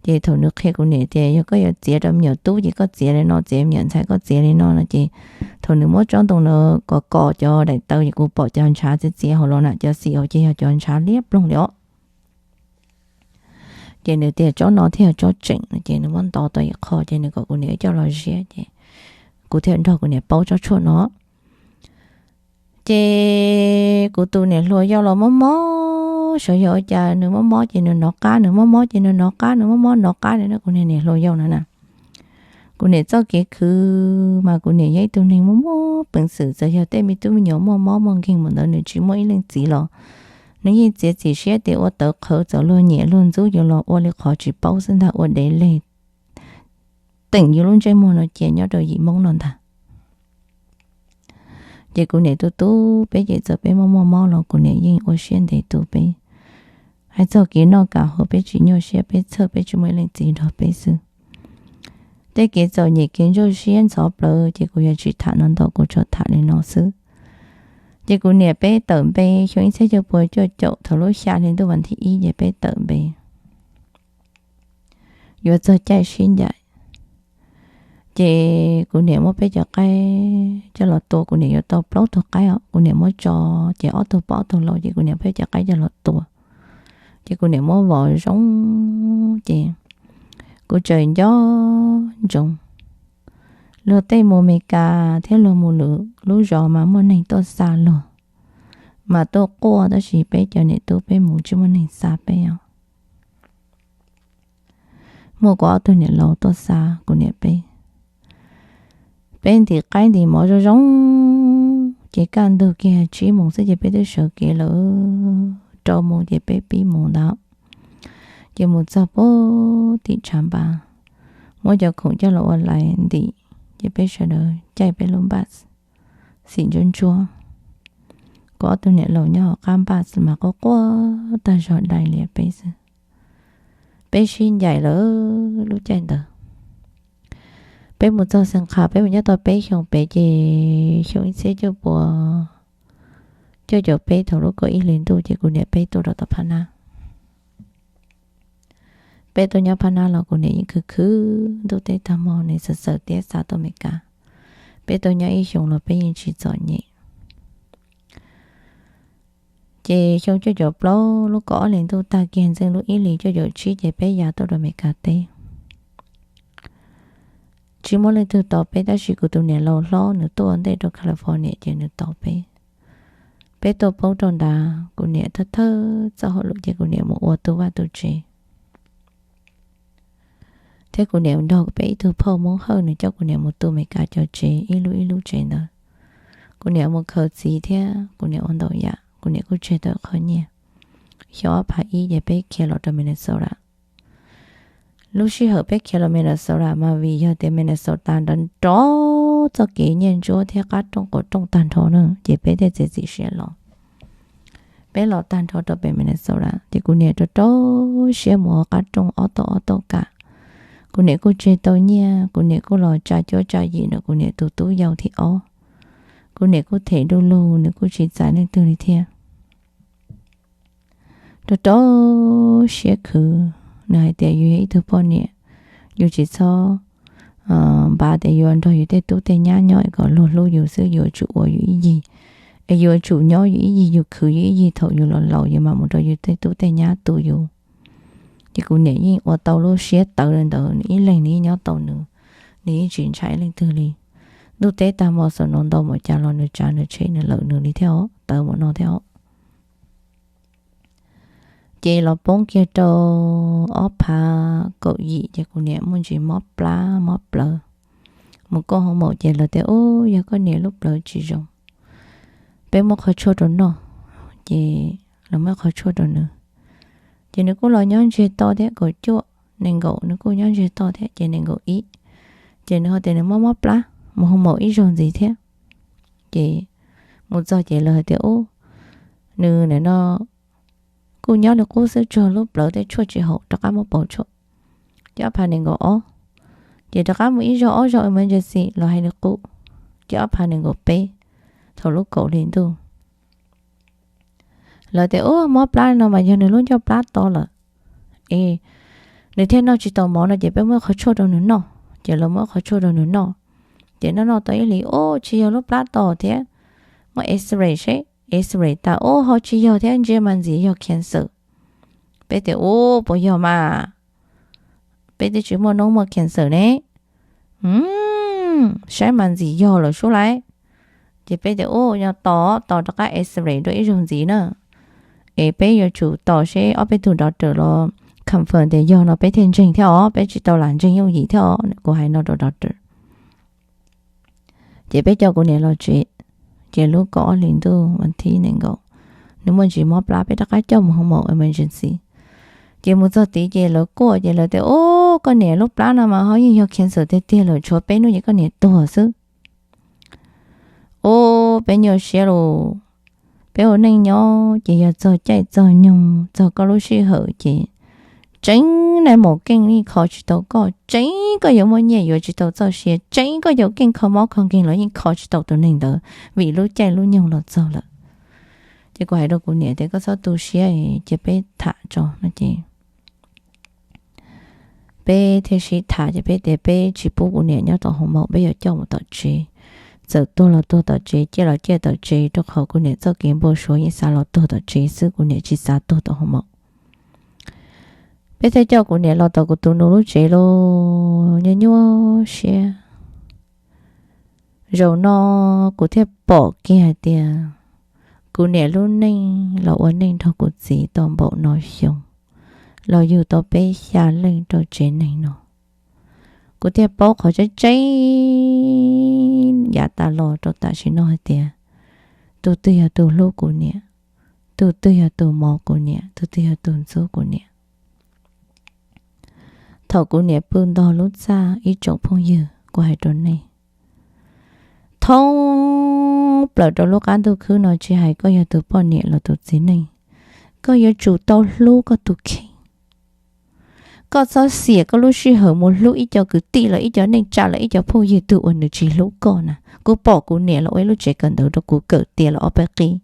Ces thaum nws qhia kuv niam tias yog koj yuav txiav rau me nyuam tub ces koj txiav li no, txiav me nyuam ntxhais koj txiav li no no ces thaum nws muab tsob ntoo no kos kos cov daim taw ces kuv pom cov ntshav txiav txiav hauv los na, cov xim hauv ces yog cov ntshav liab ploog li os. Ces nws tias tsob no thiaj yog tsob tseem no ces nws muab nto tau ib qho ces nws kom kuv niam coj los ziab ces kuv thiaj nrog kuv niam paub tsob tshuaj no. Ces kuv tus niam hluas yau los mob mob, xyov yog ua cas nws mob mob ces nws nov qab, nws mob mob ces nws nov qab, nws mob mob nov qab li na kuv niag niam hluas yau no na. Kuv niam txoj kev khwv mas kuv niam yog ib tug neeg muaj muaj peev xwm, txawm yog tej me tub me nyuam muaj mob muaj nkeeg mus ntawd nws tsis muaj ib leej txiv los nws yeej txiav txim siab tias ua tawv qhawv, txawm luag nyiam luag ntxub yuav los ua li qhov tsis paub xwb ntag, ua dev leg teem yus lub ntsej muag no cia nyob rau yim Hmoob no ntag. Ces kuv niam tu tu peb ces txawm peb muaj muaj mob los kuv niam yeej ua siab ntev tu peb. Hais txog kev noj kam haus peb tsis nyuaj siab, peb txhawj peb tsis muaj ib leej txiv nrog peb xwb. Tej kev txom nyem kev ntsuj siab ntxhov plawv ces kuv yuav tsis tham no ntau, kuv tsuas tham li no xwb. Ces kuv niam peb tawm npe xyoo ib txhiab cuaj pua cuaj caum thaum lub xya hli ntuj vas thib ib ces peb tawm npe yuav txog caij sib ncaim. Ces kuv niam muab peb cov qaib coj los tua, kuv niam yuav tau plaub tug qaib os, kuv niam muab tso, ces ob tug poj ob tug lau, ces kuv niam peb cov qaib coj los tua. Ces kuv niam muab vov zoo, ces kuv tseem nco ntsoov Luag tej mus Amelikas thiab luag mus lwm lub zos mas muaj neeg tuaj xa luag, mas tuaj quaj, tab sis peb cov niam tub peb mus tsis muaj neeg xa peb os. Muaj kuv ob tug niam laus tuaj xa kuv niam peb. Peb ntim qaib ntim mov zoo zoo, ces kaj ntug kiag tsib moos xwb ces peb twb sawv kev lawm. Rau moos ces peb pib mus ntawd, ces mus txog puag tim tshav npas, muab cov khoom coj los ua lais ntim, ces peb sawv daws caij peb lub npas xim ntsuab ntsuab. Kuv ob tug niam laus nyob hauv qab npas mas quaj quaj tag zog dai lias peb xwb. Peb sib ncaim lawm lub caij ntawd. Peb mus txog Xeev Khas peb mus nyob tau peb xyoos pem, ces xyoo ib txhiab cuaj puas cuaj caum peb thaum lub kaum ib hlis ntuj ces kuv niam peb tuaj rau tom Phab Nab. Peb tuaj nyob Phab Nab los kuv niam yeej khwv khwv ntuj teb tag hmo, nws xav xav tias xav tuaj Amelikas. Peb tuaj nyob ib xyoos los peb yeej tsis txom nyem. Ces xyoo cuaj caum plaub lub kaum ob hlis ntuj tag kiag ntxeej lub ib hlis cuaj caum tsib ces peb ya tuaj rau Amelikas teb. Tsis muaj leej twg tos peb tab sis kuv tus niam laus hlob nws tuaj ntej rau California ces nws tos peb. Peb tuaj poob rau nrad, kuv niam thawj thawj txoj hauj lwm ces kuv niam mus ua tu vaj tu tsev. Thiab kuv niam nrog peb ib tug phauj Hmoob Hawj, nws coj kuv niam mus tu Amelikas cov tsev ib lub ib lub tsev ntawd. Kuv niam mus khaws txiv thiab kuv niam ua ntau yam, kuv niam kuj tseg tau qhov nyiaj. Xyoo ob phav ib ces peb khiav los rau Minnesota. Lub sij hawm peb khiav los Minnesota mas vim yog tias Minnesota nrov nrov txoj kev nyiaj ntsuab thiab qab rooj quav rooj tag nrho na, ces peb thiaj txiav txim siab los. Peb los tag nrho rau pem Minnesota ces kuv niam rau rau siab mus ua qab rooj ob tauj ob tauj kam. Kuv niam kuj tseg tau nyiaj, kuv niam kuj los tsa cuab tsa yim ntawm kuv niam tus tub yau thib ob. Kuv niam kuj them du lug, nws kuj tsis txais leej twg li thiab. Rau rau siab khwv, nws hais tias yus yog ib tug poj niam, yus tsis txhob npav tias yuav nrog yus tej tub tej nyab nyob es kom luag hlub yus xwb, yuav tsum ua yus ib yig, es yuav tsum nyob yus ib yig, yus khwv yus ib yig, thaum yus los laus yus mam mus rau yus tej tub tej nyab tu yus. Ces kuv niam yeej ua tau lub siab tawv li ntawd, nws ib leeg nws yeej nyob tau nws, nws yeej tsis ntshai leej twg li. Ntuj teb tag hmo xaus no ntau npaum cas los nws tsav nws tsheb nws lawm nws li thiab os, tawv npaum no thiab os. Ces los poob kiag rau ob phav kaum yim ces kuv niam muaj ntsis mob plab mob plawv. Mus kauj hoo maum ces lawv tias, Ub, yog koj niam lub plawv tsis zoo, peb muab qhov tshuaj rau noj. Ces lawv muab qhov tshuaj rau nws, ces nws kuj los nyob ntsiag to thiab, kaum cuaj nees nkaum nws kuj nyob ntsiag to thiab, ces nees nkaum ib ces nws ho tias nws mob mob plab mus hoo maum ib zaug ntxiv thiab. Ces mus txog ces lawv hais tias, Ub, nws nim no kuj nyob li qub xwb, tsuag lub plawv tej tshuaj tsis haum, rov qab muab pauv tshuaj. Ces ob phav nees nkaum ob ces rov qab mus ib zaug ob zaug emergency los hais li qub. Ces ob phav nees nkaum peb thaum lub kaum hli ntuj lawv tias, Ub, mob plab li no mas yog nws lub ncauj plab to lawm es nws thiaj noj tsis tau mov no, ces peb muab qhov tshuaj rau nws noj. Ces lawv muab qhov tshuaj rau nws noj. Ces noj noj tau ib hlis, Ub, tsis yog lub plab to thiab, muab X-ray seb, X-ray tas, Ub, ho tsis yog thiab, ntsia mas ntxim yog cancer. Peb tias, Ub, puas yog mas? Peb twb tsis muaj noob muaj cancer ne. Saib mas ntxim yog lawm sub laiv. Ces peb tias, Ub, nyob tos tos rov qab X-ray dua ib zaug ntxiv na, es peb yuav tsum tos seb ob peb tug doctor los confirm tias yog no peb thiaj ntseeg thiab os, peb tsis tau lam ntseeg yooj yim thiab os, kuv hais no rau doctor. Ces peb coj kuv niam los tsev. Ces lub kaum ob hlis ntuj vas thib nees nkaum, nws muaj ntsis mob plab, peb rov qab coj mus hoo maum emergency. Ces mus txog tid ces lawv kuaj, ces lawv tias, Ub, koj niam lub plab no mas ho yeej yog cancer tiag tiag lawm, tshuav peb hnub ces koj niam tuag xwb. Ub, peb nyuaj siab lauj. Peb ua neej nyob ces yog txog caij txog nyoog txog koj lub sij hawm ces tseeb nais maum keej yeej kho tsis tau koj, tseeb koj yuav muaj nyiaj yuav tsis tau txoj sia, tseeb koj yuav keej kho mob kho nkeeg los yeej kho tsis tau tus neeg ntawd, vim lub caij lub nyoog los txog lawm. Ces kuv hais rau kuv niam tias, Koj txhob tu siab, cia peb tham tso no ces peb thiaj sib tham, ces peb tias peb tsis pub kuv niam nyob tom hoo maum, peb yuav coj mus tom tsev. Txawm tuag los tuag tom tsev, ciaj los ciaj tom tsev, rau qhov kuv niam txoj kev npau suav yeej xav los tuag tom tsev xwb, kuv niam tsis xav tuag tom hoo maum. Peb thiaj coj kuv niam los tom kuv tus nus lub tsev lauj, nyuaj nyuaj siab. Zaum no kuv thiaj pom kiag hais tias kuv niam lub neej los ua neej nrog kuv txiv tau npaum no xyoo, los yug tau peb xya leej rau tsev neeg no. Kuv thiaj paub qhov tseeb tseeb yav tas los rau tam sim no hais tias tus twg yog tus hlub kuv niam, tus twg yog tus mos kuv niam, tus twg yog tus ntxub kuv niam. Thaum kuv niam pw ntog lub txaj, ib tsoom phooj ywg, kuv hais rau nej, thoob plaws rau lub qab ntuj khwb no, tsis hais koj yog tus poj niam los tus txiv neej, koj yuav tsum tau hlub koj tus kheej. Koj txhob xiam koj lub sij hawm mus hlub ib co kwv tij los ib co neej tsa los ib co phooj ywg tug uas nws tsis hlub koj na. Kuv pom kuv niam los ua ib lub tsev kawm ntawv rau kuv kawm tiav los ob peb qib.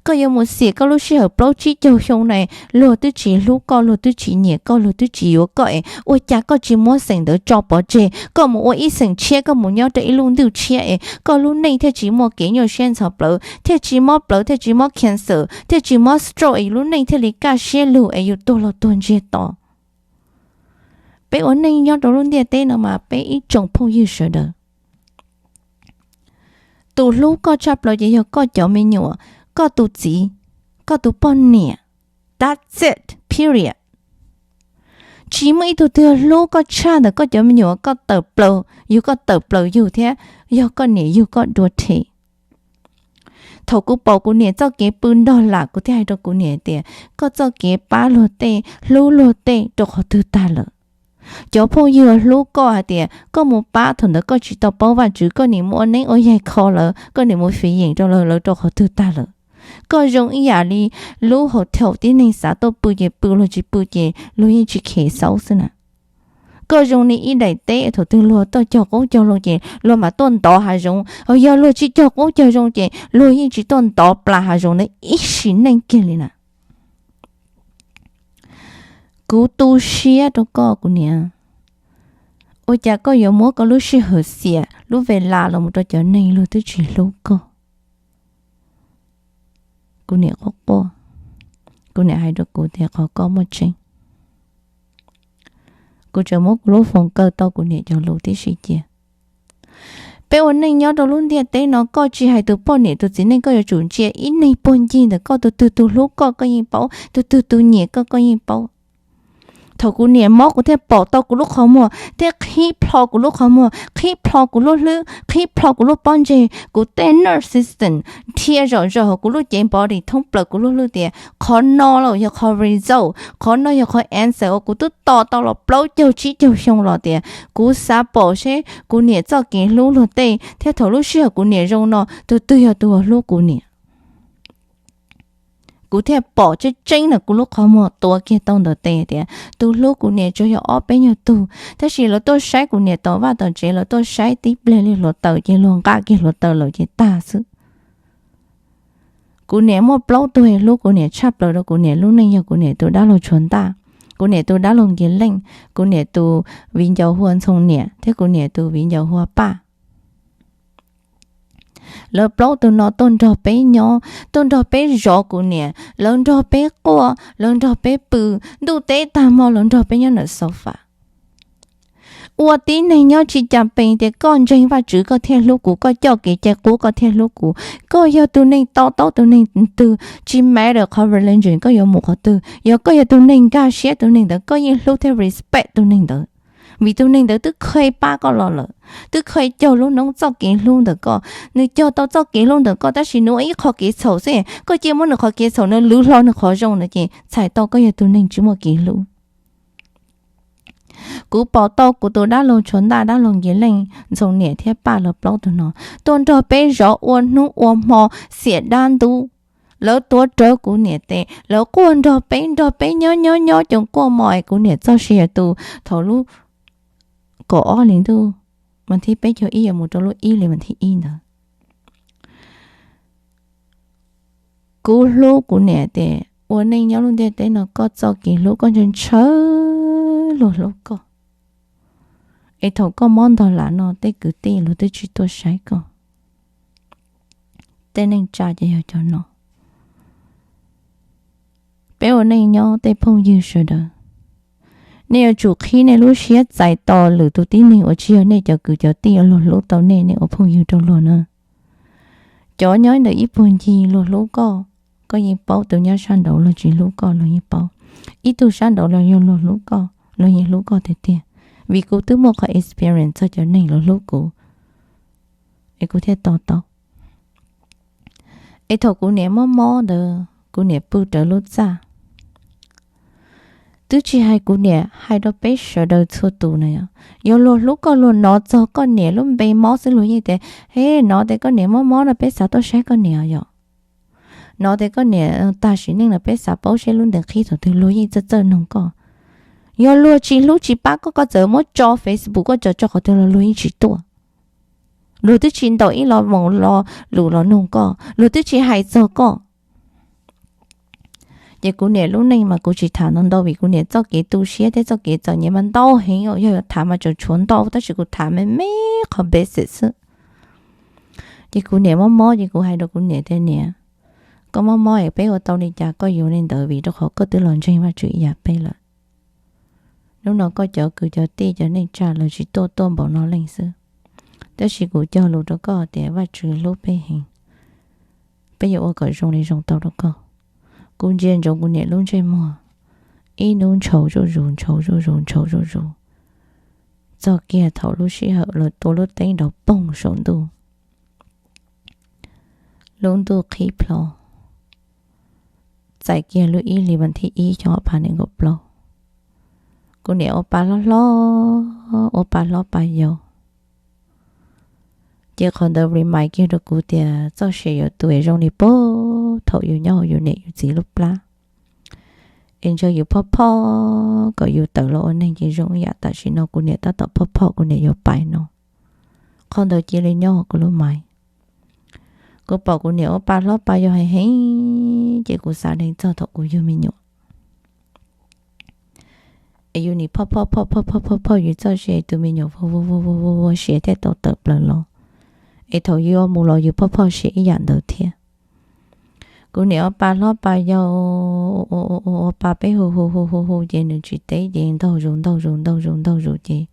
Koj yuav mus xiam koj lub sij hawm plaub tsib caug xyoo na, luag twb tsis hlub koj, luag twb tsis nyiam koj, luag twb tsis yuav koj es ua cas koj tsis muab xeem ntawd tso pov tseg, koj mus ua ib xeem tshiab, koj mus nyob rau ib lub ntuj tshiab es koj lub neej thiaj tsis muaj kev nyuaj siab ntxhov plawv, thiaj tsis mob plawv, thiaj tsis mob cancer, thiaj tsis mob stroke es lub neej thiaj li kaj siab lug es yus tuag los tuag ntsiag to. Peb ua neej nyob rau lub ntiaj teb no mas peb ib tsoom phooj ywg sawv daws, tus hlub koj tshaj plaws ces yog koj cov me nyuam, koj tus txiv, koj tus poj niam. That's it, period. Tsis muaj ib tug twg hlub koj tshaj ntawm koj cov me nyuam, koj tawm plaws yug, koj tawm plaws yug thiab yog koj niam yug koj dua rhe. Thaum kuv pom kuv niam txoj kev pw ntog lam, kuv thiaj hais rau kuv niam tias, koj txoj kev pab luag tej, hlub luag tej rau qhov twg tag lawm? Cov phooj ywg hlub koj hais tias koj mus pab, thaum ntawd koj tsis tau paub Vajtswv, koj niam mus ua neeb ua yaig kho lawv, koj niam mus fiv yeem rau lawv, lawv rau qhov twg tag lawm? Koj zoo ib yam li lub hotel tib neeg xav tuaj pw ces pw, luag tsis pw ces luag yeej tsis khev xauv xwb na. Koj zoo li ib daim teb, thaum twg luag tuaj cog qub cog loo ces luag mam tuaj ntov hav zoov, ho yog luag tsis cog qub cog loo ces luag yeej tsis tuaj ntov plas hav zoov ntawd ib sim neej kiag li na. Kuv tu siab rau koj kuv niam, ua cas koj yuav muab koj lub sij hawm xiam lub ves las los mus rau cov neeg luag twb tsis hlub koj? Kuv niam quaj quaj, kuv niam hais rau kuv tias qhov koj muaj tseeb. Kuv tseem muab kuv lub foos kaw tau kuv niam cov lus tib si cia. Peb ua neej nyob rau lub ntiaj teb no, koj tsis hais tus poj niam tus txiv neej, koj yuav tsum ntsia ib neeg puag ncig ntawm koj, tus twg tus hlub koj koj yeej paub, tus twg tus nyiam koj koj yeej paub. Thaum kuv niam mob kuv thiaj pom tau kuv lub qhov muag, thiaj qhib plho kuv lub qhov muag, qhib plho kuv lub hlwb, qhib plho kuv lub pob ntseg, kuv tej nerve system dhia zom zaws hauv kuv lub cev body thoob plaws kuv lub hlwb tias qhov no los yog qhov result, qhov no yog qhov answer uas kuv twb tos tau los plaub caug tsib caug xyoo los tias kuv xav pom seb kuv niam txoj kev hlub luag tej thiab thaum lub sij hawm kuv niam zoo no tus twg yog tus uas hlub kuv niam. Kuv thiaj pom tseeb tseeb ntawm kuv lub qhov muag tuav kiag tau ntawm tes tias tus hlub kuv niam tsuas yog ob peb nyuag tug, tab sis lawv tuaj saib kuv niam tom vaj tom tsev, lawv tuaj saib tib pliag li hluav taws ces luag nqa kiag hluav taws lawm ces tag xwb. Kuv niam muaj plaub tug hlub kuv niam tshaj plaws rau kuv niam lub neej yog kuv niam tus dab laug Tshuav Ntaj, kuv niam tus dab laug Nkias Leej, kuv niam tus viv ncaus hu ua Ntxhoo Niam thiab kuv niam tus viv ncaus hu ua Paj. Lawv plaub tug no tuaj nrog peb nyob, tuaj nrog peb zov kuv niam, lawv nrog peb quaj, lawv nrog peb pw, ntuj teb tag hmo lawv nrog peb nyob ntawm sofa. Ua tib neeg nyob tsis cas pees tias koj ntseeg Vajtswv koj thiaj hlub kuv, koj coj kev cai qub koj thiaj hlub kuv. Koj yog tus neeg to taub tus neeg twg, tsis matter qhov religion koj yuav mus qhov twg, yog koj yog tus neeg nkag siab tus neeg ntawd koj yeej hlub thiab respect tus neeg ntawd. Vim tus neeg ntawd twb kheev pab koj los lawm, twb kheev cog lub noob txoj kev hlub ntawm koj. Nws cog tau txoj kev hlub ntawm koj tab sis nws ua ib qho kev txhaum xwb, koj cia muab nws qhov kev txhaum no lwv hlo nws qhov zoo no ces txhais tau koj yog tus neeg tsis muaj kev hlub. Kuv pom tau kuv tus dab laug Tshuav Ntaj, dab laug Nkias Leej, Ntxhoo Niam thiab Paj lawv plaub tug no tuaj nrog peb zov ua hnub ua hmo, xiam dab ntub. Lawv tuav rawv kuv niam tes, lawv quaj nrog peb, nrog peb nyob nyob nyob coos kuaj mos es kuv niam txoj sia tus thaum lub kaum ob hli ntuj, mas thib peb caug ib yuav mus rau lub ib hli mas thib ib ntawd. Kuv hlub kuv niam tias ua neej nyob lub ntiaj teb no koj txoj kev hlub koj ntshaw ntshaw luag hlub koj. Es thaum koj mob ntog lam no tej kwv tij luag twb tsis tuaj saib koj. Tej neej tsa ces yog cov no. Peb ua neej nyob tej phooj ywg sawv daws, Nej yuav tsum qhib nej lub siab txais tos lwm tus tib neeg uas tsis yog nej cov kwv cov tij uas luag hlub tau nej, nej ua phooj ywg rau luag na. Cov nyob ntawm ib puag ncig luag hlub koj, koj yeej paub. Tus nyob sab nraud luag tsis hlub koj luag yeej paub. Ib tug sab nraud los yog luag hlub koj, luag yeej hlub koj tiag tiag. Vim kuv twb muaj qhov experience txog cov neeg luag hlub kuv es kuv thiaj to taub. Es thaum kuv niam mob mob ntawd kuv niam pw rawv lub txaj, twb tsis hais kuv niam, hais rau peb sawv daws txhua tus na yom, yog luag hlub koj luag hnov txog koj niam lub npe mob xwb luag yeej tias, he, hnov tias koj niam mob mob no peb xav tuaj saib koj niam yom. Hnov tias koj niam tag sim neej no peb xav paub seb lub ntees qhib thaum twg luag yeej txawj txawj noog koj. Yog luag tsis hlub tsis pab koj, koj txawm muab tso Facebook koj tso tso qhov twg los luag yeej tsis tuaj. Luag twb tsis ntaus ib lo moos lo lus los noog koj, luag twb tsis hais txog koj. Ces kuv niam lub neej mas kuv tsis tham ntau ntau vim kuv niam txoj kev tu siab thiab txoj kev txom nyem mas ntau heev, yog yuav tham mas tseem tshuav ntau tab sis kuv tham me me qhov basic xwb. Ces kuv niam mob mob ces kuv hais rau kuv niam tias, niam, koj mob mob es peb ua tau li cas koj yuav li ntawd vim rau qhov koj twb los ntseeg Vajtswv ib yam peb lawm. Hnub no koj cov kwv cov tij cov neej tsa lawv tsis tuaj, tuaj npaum no leej xwb. Tab sis kuv cog lus rau koj tias Vajtswv hlub peb heev, peb yuav ua kom zoo li zoo tau rau koj. Kuv ntsia ntsoov kuv niam lub ntsej muag, ib hnub ntshau zuj zus ntshau zuj zus ntshau zuj zus, txog kiag thaum lub sij hawm lawv tua lub teeb nrov poog saum ntuj, lub ntuj qhib plho, txais kiag lub ib hlis vas thib ib xyoo ob phav nees nkaum plaub. Kuv niam ua pa hlob hlob, ua pa hlob pa yau, ces qhov ntawd remind kiag rau kuv tias txoj sia yuav tu zoo li puag thaum yus nyob hauv yus niam yus txiv lub plab, es ntshe yus phoj phoj kom yus tawm los ua neeg ces zoo ib yam tam sim no kuv niam tab tom phoj phoj kuv niam yuav pais no. Qhov ntawd cia li nyob hauv kuv lub mind. Kuv pom kuv niam ua pa hlob pa yau heev heev ces kuv xav dheev txog thaum kuv yug me nyuam. Es yus nim phoj phoj phoj phoj phoj phoj phoj yus txoj sia, tus me nyuam vua vua vua vua vua vua siav thiaj tau tawm plaws los. Es thaum yus mus los yus phoj phoj siav ib yam ntawd thiab. Kuv niam ua pa hlob pa yau, ua pa peb hu hu hu hu hu ces nws tsis teb ces ntaug zus ntaug zus ntaug zus ntaug zus ces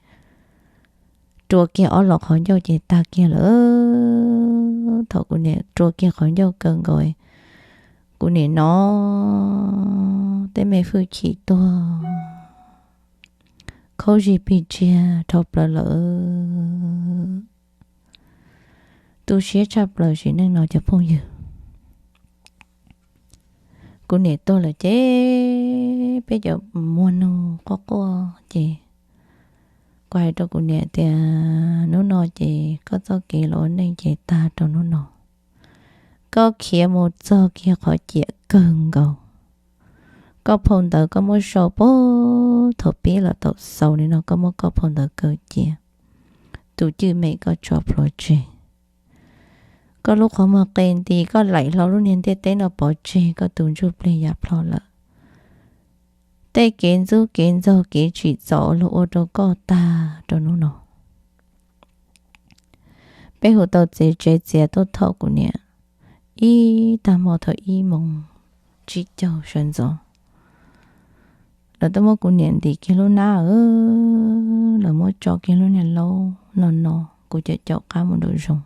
rua kiag ob los qhov ncauj ces tag kiag lawm. Thaum kuv niam rua kiag qhov ncauj kawg nkaus, kuv niam hnov tej me hwj chim tuag, khaub zig pig tsiag dhau plaws lawm. Tu siab tshaj plaws sim neej no cov phooj ywg. Kuv niam tuag lawm ces peb cov muag nug quaj quaj ces kuv hais rau kuv niam tias, hnub no ces koj txoj kev los ua neej ces tag rau hnub no. Koj khiav mus txog kiag qhov ciam kawg nkaus, koj phau ntawv koj muab sau puag thaum pib los thaum xaus li no, koj muab koj phau ntawv kaw cia, tus cwj mem koj tso plhuav tseg. Koj lub qhov muag qe nti, koj laim hlo lub niag ntiaj teb no pov tseg, koj tus ntsuj plig ya plho lawm. Tej kev ntxub kev ntxaug kev tsim txom luag ua rau koj tag rau hnub no. Peb hu tau txiav tsev txiav tuaj thaum kuv niam ib tag hmo thaum ib moos tsib caug sawv ntxov. Lawv tuaj muab kuv niam ntim kiag lub hnab, lawv muab tso kiag lub niag laub no no, kuv caum caum qab mus nraum zoov.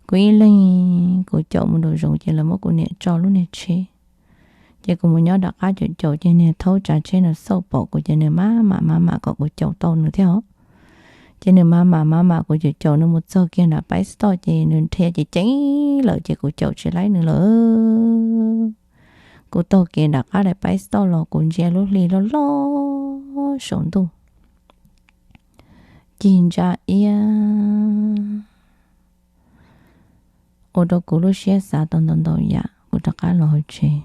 Kuv ib leeg kuv caum mus nraum zoov ces lawv muab kuv niam tso lub niag tsheb. Ces kuv mus nyob nram qab caum caum ces niag thaub tsav tsheb no xauj pom kuv ces nws maj mam maj mam kom kuv caum tau nws thiab os. Ces nws maj mam maj mam kuv caum caum nws mus txog kiag nram pais toj ces nws dhia ceev ceev lawm ces kuv caum tsis laib nws lawm. Kuv taug kev nram qab daim pais toj los kuv ntsia lub hli loj loj saum ntuj, cig ntsa iab, ua rau kuv lub siab xav tau ntau ntau yam, kuv rov qab los hauv tsev,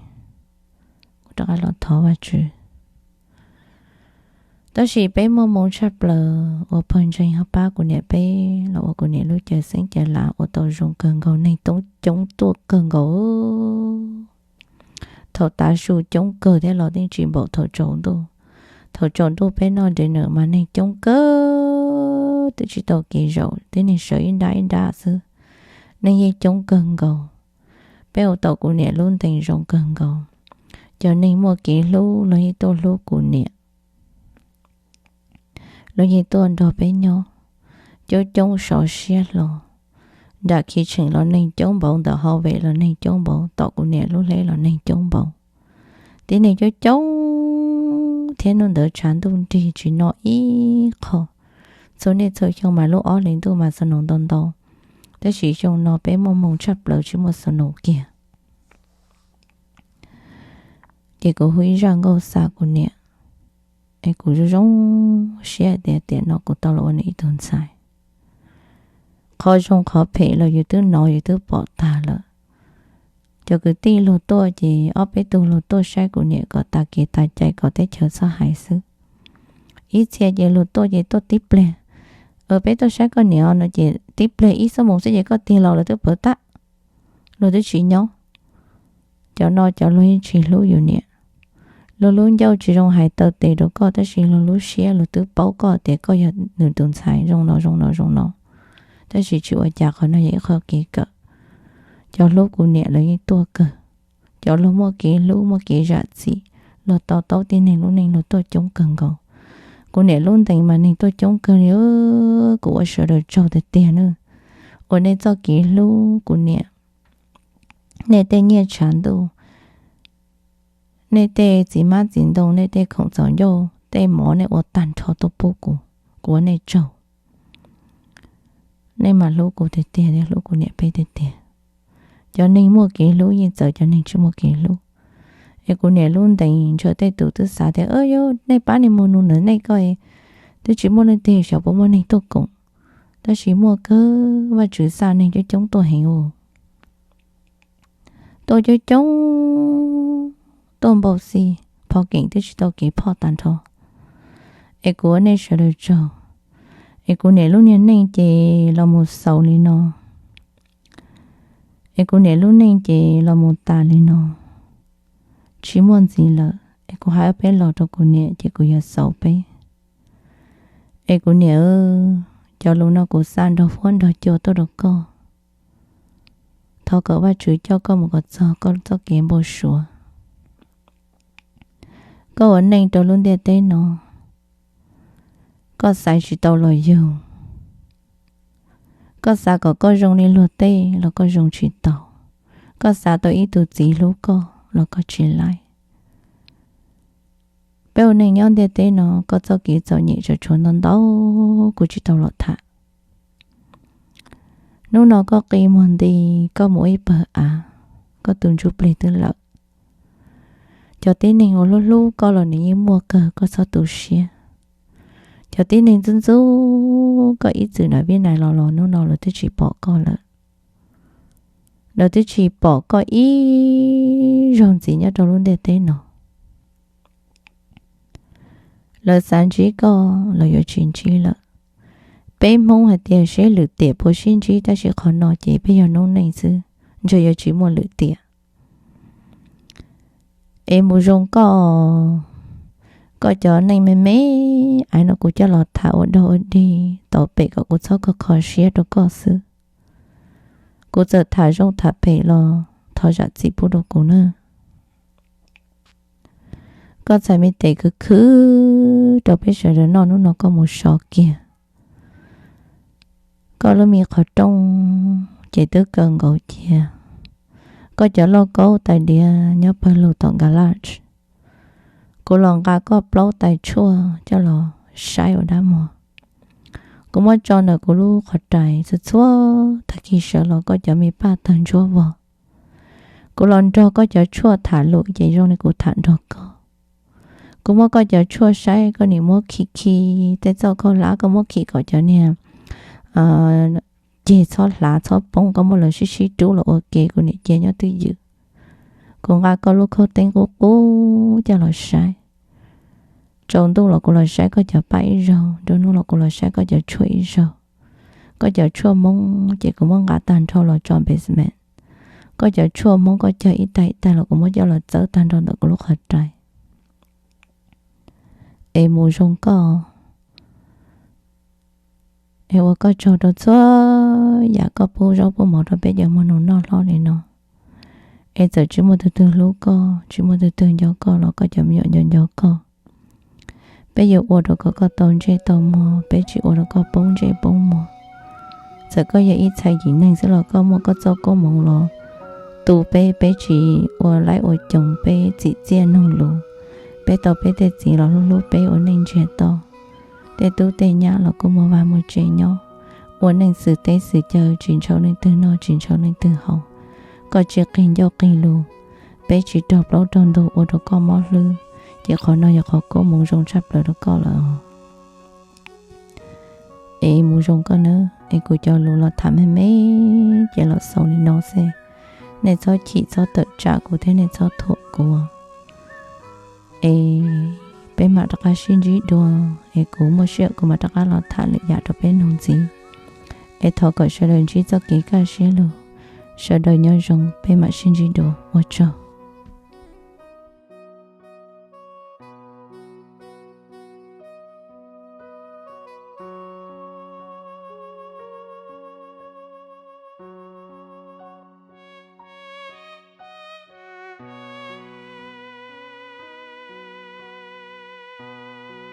kuv rov qab los thov Vajtswv. Tab sis peb muaj moo tshaj plaws uas pawg ntseeg ho pab kuv niam peb los ua kuv niam lub caw xeeb caw lav ua tau zoo kawg nkaus, neeg coob tuaj kawg nkaus. Thaum tav su coob kawg thiab los yeej tsis npaum thaum tsaus ntuj. Thaum tsaus ntuj peb noj dinner mas neeg coob kawg, twb tsis tau kev zaum, tib neeg sawv ib nrab ib nrab xwb, neeg yeej coob kawg nkaus. Peb ua tau kuv niam lub ntees zoo kawg nkaus. Cov neeg muaj kev hlub los yeej tuaj hlub kuv niam. Lub yeej tuaj nrog peb nyob, coob coob sov siab hlo. Nram kitchen los neeg coob npaum, ntawm hallway los neeg coob npaum, tom kuv niam lub hleb los neeg coob npaum. Tib neeg coob coob thiab hnub ntawd tshav ntuj nrig tsis no ib qho. Txhua niaj txhua xyoo mas lub ob hlis ntuj mas snow ntau ntau, tab sis xyoo no peb muaj hmoo tshaj plaws tsis muaj snow kiag. Ces kuv hu ib zaj nkauj xa kuv niam, es kuv zoo zoo siab tias tiam no kuv tau los ua nws ib tug ntxhais. Qhov zoo qhov phem los yus twb hnov yus twb pom tag lawm. Cov kwv tij luag tuaj ces ob peb tug luag tuaj saib kuv niam kom tas kev tas cai kom teb chaws txhob hais xwb. Ib txhia ces luag tuaj ces tuaj tib pliag, peb tuaj saib koj niam no ces tib pliag ib xuab moos xwb ces koj tiag los lawv twb pawv tag, luag twb tsis nyob. Cov no cov luag yeej tsis hlub yus niam. Luag lub ncauj tsis zoo hais taw tes rau koj, tab sis luag lub siab luag twb paub koj tias koj yog nws tus ntxhais zoo no zoo no zoo no. Tab sis tsis ua cas, qhov no yog ib qho kev kawm. Cov hlub kuv niam lawv yeej tuaj kawg. Cov luag muaj kev hlub muaj kev zam txim, luag to taub tib neeg lub neej luag tuaj coob kawg nkaus. Kuv niam lub ntees mas neeg tuaj coob kawg li. Kuv ua sawv daws tsaug tiag tiag na, uas nej txoj kev hlub kuv niam, nej tej nyiaj tshav ntuj, nej tej txiv hmab txiv ntoo, nej tej khoom txaus ncauj tej mov nej ua tag nrho tuaj pub kuv, kuv ua nej tsaug. Nej mas hlub kuv tiag tiag thiab hlub kuv niam peb tiag tiag. Cov neeg muaj kev hlub yeej txawv cov neeg tsis muaj kev hlub. Es kuv niam lub ntees ntshe tej tus twb xav tias, yog nej pab niag mus nus ntawm nej ko, twb tsis muaj leej twg xyov puas muaj neeg tuaj koom, tab sis muaj kawg, Vajtswv xa neeg coob coob tuaj heev ua, tuaj coob coob, tuaj npau xi, phoj keem twb tsis tau kev phoj tag nrho. Es kuv ua nej sawv daws tsaug. Es kuv niam lub niag neej ces los mus xaus li no. Es kuv niam lub neej ces los mus tas li no. Tsis muaj ntxiv lawm, es kuv hais ob peb los rau kuv niam ces kuv yuav xaus peb. Es kuv niam, cov lus no kuv xa nrog huab nrog cua tuaj rau koj. Thov kom Vajtswv coj koj mus kom txog koj txoj kev npau suav. Koj ua neej rau lub ntiaj teb no, koj xaiv tsis tau los yug. Koj xav kom koj zoo li luag tej los koj zoo tsis tau. Koj xav tau ib tug txiv hlub koj los koj tsis laib. Peb ua neej nyob ntiaj teb no, koj txoj kev txom nyem tseem tshuav ntau ntau kuv tsis tau los tham. Hnub no koj qi muag nti, koj mus ua ib pawg av, koj tus ntsuj plig twb lawm. Cov tib neeg uas hlub hlub koj los nws yeej muaj kawg, koj txhob tu siab. Cov tib neeg ntxub ntxub koj ib txwm na, vib nais los los hnub no lawv twb tsis pom koj lawm. Lawv twb tsis pom koj ib zaug ntxiv nyob rau lub ntiaj teb no. Lawv xav ntsib koj los yuav tsis ntsib lawm. Peb Hmoob hais tias seb lwm tiam puas sib ntsib, tab sis qhov no ces peb yog noob neej xwb, ntshe yuav tsis muaj lwm tiam. Es mus zoo koj, koj cov neej me me, aiv no kuv coj los tham ua dog ua dig tau pem kom kuv txhob kho kho siab rau koj xwb. Kuv txawm tham zoo tham phem los thov zam txim pub rau kuv na. Koj txhais me tes khwv khwv rau peb sawv daws noj, hnub no koj mus so kiag. Koj lub me qhov rooj ces twb kaw nkaus cia. Koj cov lauj kaub tais diav nyob pawg lug tom garage. Kuv los nqa koj plaub tais tshuaj coj los saib ua dab muag. Kuv muab tso ntawm kuv lub qhov rais, txhua txhua tag kis sawv los koj cov me paj tawg ntsuab vog. Kuv los nrog koj cov tshuaj tham lus ces zoo li kuv tham nrog koj. Kuv muab koj cov tshuaj saib, koj nim muab khi khi tej txoj khaub hlab, koj muab khi kom cov niag ceg txhob hlav txhob poob, koj muab lawv sib sib rub los ua ke, kuv nim cia nyob twj ywm. Kuv nqa koj lub khaub teeb qub qub coj los saib. Tsaus ntuj los kuv los saib koj cov paj ib zaug, nruab hnub los kuv los saib koj cov tshuaj ib zaug. Koj cov tshuaj Hmoob ces kuv muab nqa tag nrho los tso basement. Koj cov tshuaj Hmoob koj cog ib tag ib tag los kuv muab coj los txawb tag nrho ntawm kuv lub qhov rais. Es mus zoo koj, es ua koj tsaug rau txhua yam koj pub zaub pub mov rau peb cov muag nus noj hlob li no. Es txawm tsis muaj tus twg hlub koj, tsis muaj tus twg nco koj los koj cov me nyuam nco nco koj. Peb yuav ua rau kom koj tau ntsej tau muag, peb tsis ua rau koj poob ntsej poob muag. Txawm koj yog ib txhais yim neeg xwb los koj muaj koj txoj koob hmoov los tu peb, peb tsis ua laib ua coos, peb txim txiaj nug lus. Peb tau peb tej txiv los hlub hlub peb ua neej ntsiag to. Tej tub tej nyab los kuj muaj vaj muaj tse nyob, ua neej xwm teb xwm chaw, tsis ntshaw leej twg noj tsis ntshaw leej twg haus. Koj tsis qig ncauj qig lus, peb tsis raug plaub raug ntug ua rau koj mob hlwb, ces qhov no yog qhov koob hmoov zoo tshaj plaws rau koj lawm. Es mus zoo koj nawb, es kuv cov lus los tham me me ces los xaus li no xwb. Nej txhob chim txhob tawm tsam kuv thiab nej txhob thuam kuv. Es peb mam rov qab sib ntsib dua, es kuv muaj sij hawm kuv mam rov qab los tham lwm yam rau peb mloog ntxiv. Es thov kom sawv daws ntsib txoj kev kaj siab lug, sawv daws nyob zoo, peb mam sib ntsib dua, ua tsaug.